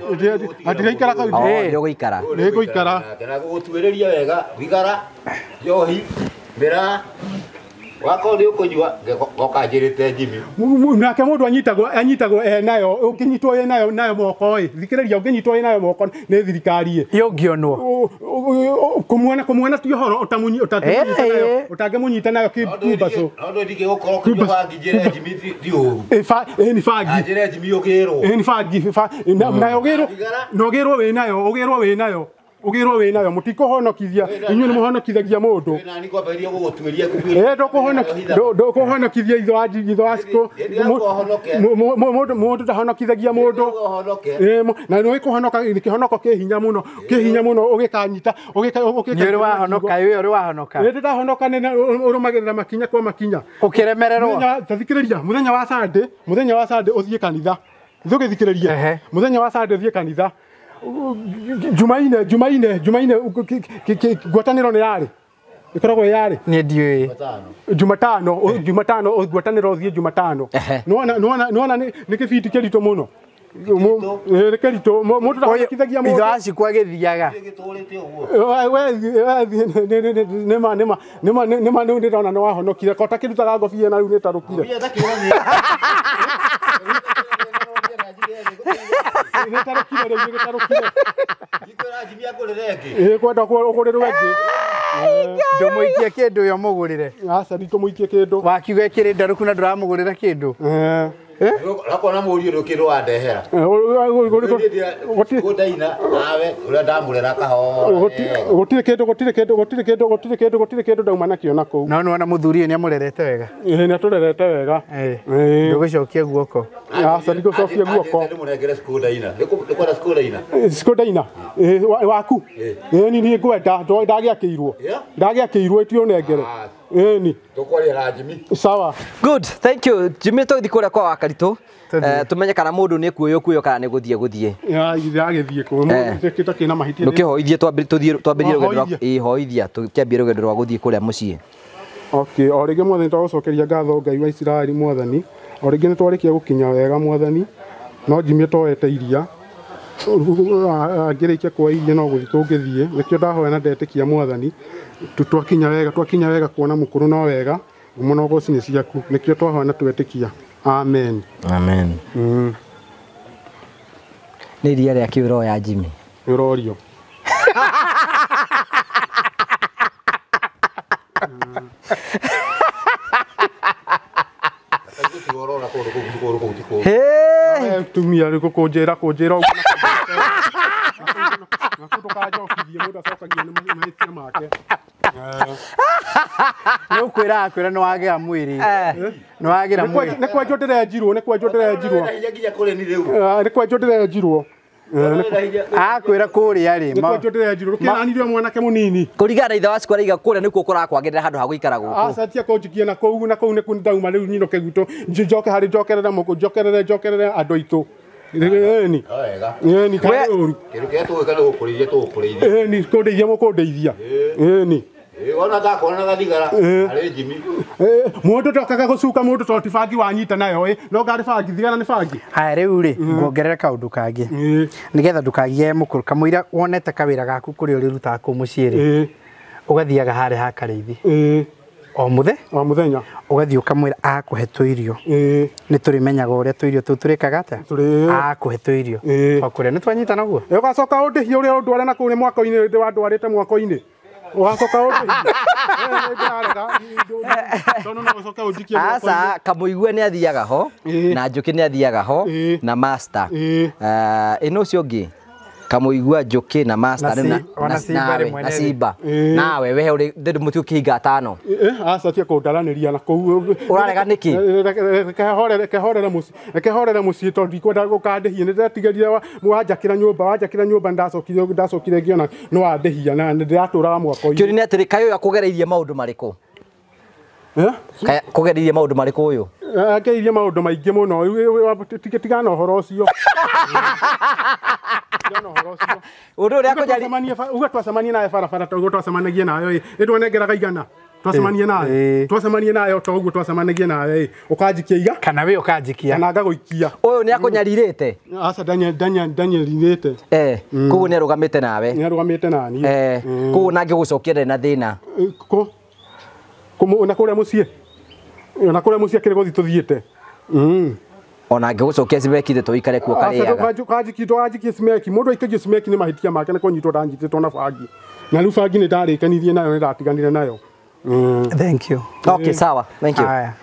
ndiraikara kau nĩũgũikara nĩngũikara Na gũgũtuĩrĩria wega thigara njohi mĩraa. Wakorwo nĩ ũkũnyua ngoka njĩrĩte Jimmy. Nake mũndũ anyitagwo nayo ũngĩnyitwo ĩ nayo moko ĩ thikĩrĩria ũngĩnyitwo ĩ nayo moko nĩ thirikari ĩ yũngĩonwo kũmuona ti ũhoro ũtangĩmũnyita nayo kĩmbacũ. No ndingĩgũkorwo kũnyua bangi njĩre Jimmy ti ũru. Ĩ nĩ bangi. Njĩre Jimmy ũgĩrwo. Ĩ nĩ bangi nayo ũgĩrwo na ũgĩrwo wĩ nayo ũgĩrwo wĩ nayo ũgĩrwo wĩ nayo mũtikũhonokithia inyuĩ nĩ mũhonokithagia mũndũ. Ndũkũhonokithia itho wa cikũ mũndũ ndahonokithagia mũndũ na nĩ kũhonoka kĩhonoko kĩ hinya mũno ũgĩkanyita nĩ ũrĩ wahonoka ĩ ũrĩ wahonoka ĩ ndahonoka nĩ ũrũmagĩrĩra makinya kwa makinya ũkĩremererwo. Thikĩrĩria mũthenya wa Sunday ũthiĩ kanitha ndũgĩthikĩrĩrie mũthenya wa Sunday ũthiĩ kanitha Jumaine ngwatanĩro nĩ yarĩ ĩkoragwo yarĩ niĩ ndiũĩ Jumatano ngwatanĩro ũthiĩ Jumatano nĩwona nĩ kĩbindi kĩritũ mũno nĩ kĩritũ mũndũ ndahonokithagia mũndũ ithe wa Cikũ agĩthiaga nĩma rĩu ndĩrona nĩ wahonokire ko takĩrutaga ngobia na rĩu nĩtarũkire kwenda ũgũrĩrwo ĩngĩ ndũmũikie kĩndũ ũyũ mũgũrĩre. Aca ndikũmũikie kĩndũ wakiuga ĩkĩrĩ ndarũku na ndũramũgũrĩra kĩndũ. Ũrakona mũriũ ndũ kĩndũ wandehera ndaina nawe ũrĩa ndamũrera kahora gũtirĩ kĩndũ ndauma nakĩo na kũu. No nĩwona mũthuri ũyũ nĩamũrerete wega. Ĩ nĩatũrerete wega. Ndũgũcokia guoko. Aca ndikũcokia guoko. Ndĩmũnengere Skoda-ina. Nĩũkwenda Skoda-ina? Skoda-ina waku ĩni niĩ ngwenda ndagĩakĩirwo ĩti ũnengere ĩni tũkwaria na Jimmy. Sawa. Good, thank you Jimmy. Tũgĩthiĩ kũrĩa kwa Wakaritũ tumenye kana mũndũ nĩ kuoywo kana nĩ gũthiĩ. Agĩthiĩ kũ mũndũ kĩna mahĩtia. Ndũkĩhoithie twambĩrĩrie rũgendo rwa hoithia tũkĩambie rũgendo rwa gũthiĩ kũrĩa mũciĩ. Okay, o rĩngĩ mwathani twagũcokeria ngatho Ngai wa Isiraeli mwathani o rĩngĩ nĩ twarĩkia gũkinya wega mwathani no Jimmy toete iria angĩrĩkia kuoya iria no gũthiĩ tũngĩthiĩ nĩkĩo ndahoya na ndetĩkia mwathani twakinya wega kuona mũkũrũ no wega mũno goci nĩ ciaku nĩkĩo twahoya na twetĩkia. Amen. Amen. Nĩ iria rĩa kĩũro ya Jimmy nĩ ũrorio. Tumia rĩu kũnjĩra ũguo na ndũkanjokithie mũndũ acokagia nĩ mahĩtia make. Nĩ ũkwĩra akwĩra nĩ wagĩra mwĩrĩ nĩ wagĩra mwĩrĩ nĩ kwenjwo ndĩrenjirwo nĩ kwenjwo ndĩrenjirwo akwĩra kũrĩa rĩ nĩ kwenjwo ndĩrenjirwo rũkĩranire mwanake mũnini kũringana na ithe wa Cikũ araiga kũrĩa nĩkuo kũrakwagĩrĩra handũ ha gũikara gũkũ. Aca tia kũnjikia na kũu nĩkuo ndauma rĩu nyinũke gwitũ njoke harĩ njokerere mũkũ njokerere andũ aitũ. Ĩni ĩni karĩ ũru kĩndũ kĩrĩa tũgwĩka nĩ gũkũrĩithia tũgũkũrĩithia. Ĩni kũndeithia mũkũndeithia. Ĩni wona ndakuona na thigara arĩ Jimmy. Mũndũ ndokaga gũcuka mũndũ tondũ ti bangi wanyita nayo ĩ no ngarĩ bangi thigara nĩ bangi. Haya rĩu rĩ nguongerere kaũndũ kangĩ nĩgetha ndũkagie mũkũrũ kamũira wonete kawĩra gaku kũrĩa ũrĩrutaga kũu mũciĩ rĩ ũgathiaga harĩa ha Karĩithi o mũthenya ũgathiĩ ũkamwĩra akũhe tũirio nĩ tũrĩmenyaga ũrĩa tũirio tũu tũrĩkaga atĩa akũhe tũirio o kũrĩa nĩ twanyitana ũguo ũgacoka ũndĩhie ũrĩa ũndware na kũu nĩ mwako-inĩ wandwarĩte mwako-inĩ ũgacoka ũndĩhie. Aca Kamũigua nĩ athiaga ho na Njũkĩ nĩ athiaga ho na Master ĩno ũcio ũngĩ Kamũigua Njũkĩ na Master na Simba nawe we ũrĩ mũtĩ ũkĩhinga atano. Aca tia kũndaranĩria na kũu ũrarega nĩkĩ reke horere mũciĩ tondũ ndikwenda gũkandĩhia nĩ ndĩretigĩrire wanjakĩra nyũmba ndacokire ngĩona nĩ wandĩhia na ndĩratũraga mwako-inĩ. Kĩũria nĩ atĩrĩ kaĩ ũyũ akũgereirie maũndũ marĩkũ? Kũgereirie maũndũ marĩkũ ũyũ? Agereirie maũndũ maingĩ mũno tigana ũhoro ũcio. Ũndũ ũrĩa akũnjari uga twacemania nawe barabara toguo twacemanagia nayo ĩ ndwanengeraga igana twacemania nawe twacemania nawe to ũguo twacemanagia nawe ĩ ũkanjikia iga kana we ũkanjikia kana ngagũikia ũyũ nĩ akũnyarirĩte. Aca ndanyarirĩte koguo nĩ arũgamĩte nawe nĩ arũgamĩte naniĩ koguo nangĩgũcokia ndarĩ na thĩna na kũrĩa mũciĩ Ona kũrĩa mũciĩ akĩrĩ gũthiĩ tũthiĩte. Ona angĩgũcokia cimeki thĩ tũikare kuo karĩaga. Kanjikie cimeki, mũndũ aikagio cimeki nĩ mahĩtia make nĩ kũnyitwo ndanyitĩtwo na bangi. Na rĩu bangi nĩ ndarĩkanirie nayo, nĩ ndatiganire nayo. Thank you. Okay, sawa. Thank you. Haya.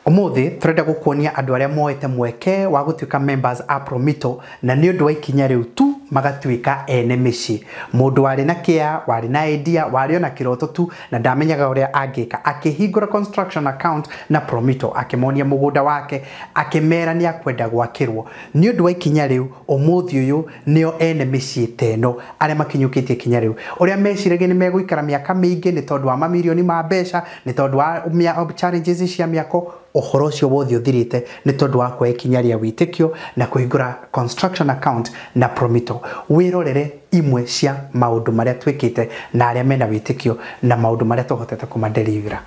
Umuthi turenda gukuonia andu aria moete mweke wa gutuika members a Promito na ni undu wa ikinya riu tu magatuika ene mĩciĩ. Mũndũ warĩ na kĩa, warĩ na idea, warĩ ona kĩroto tu na ndamenyaga ũrĩa angĩka, akĩhingũra construction account na Promito, akĩmonia mũgũnda wake, akĩmera nĩ akwenda gwakĩrwo. Nĩ ũndũ wa ikinya rĩu ũmũthĩ ũyũ nĩo ene mĩciĩ ta ĩno arĩa makinyũkĩtie ikinya rĩu, ũrĩa meciragia nĩ megũikara mĩaka mĩingĩ nĩ tondũ wa mamirioni ma mbeca, nĩ tondũ wa challenges cia mĩako, ũhoro ũcio wothe ũthirĩte nĩ tondũ wa kuoya ikinya rĩa wĩtĩkio na kũhingũra construction account na Promito. Wĩrorere imwe cia maũndũ marĩa twĩkĩte na arĩa mena wĩtĩkio na maũndũ marĩa tũhotete kũmaderivera.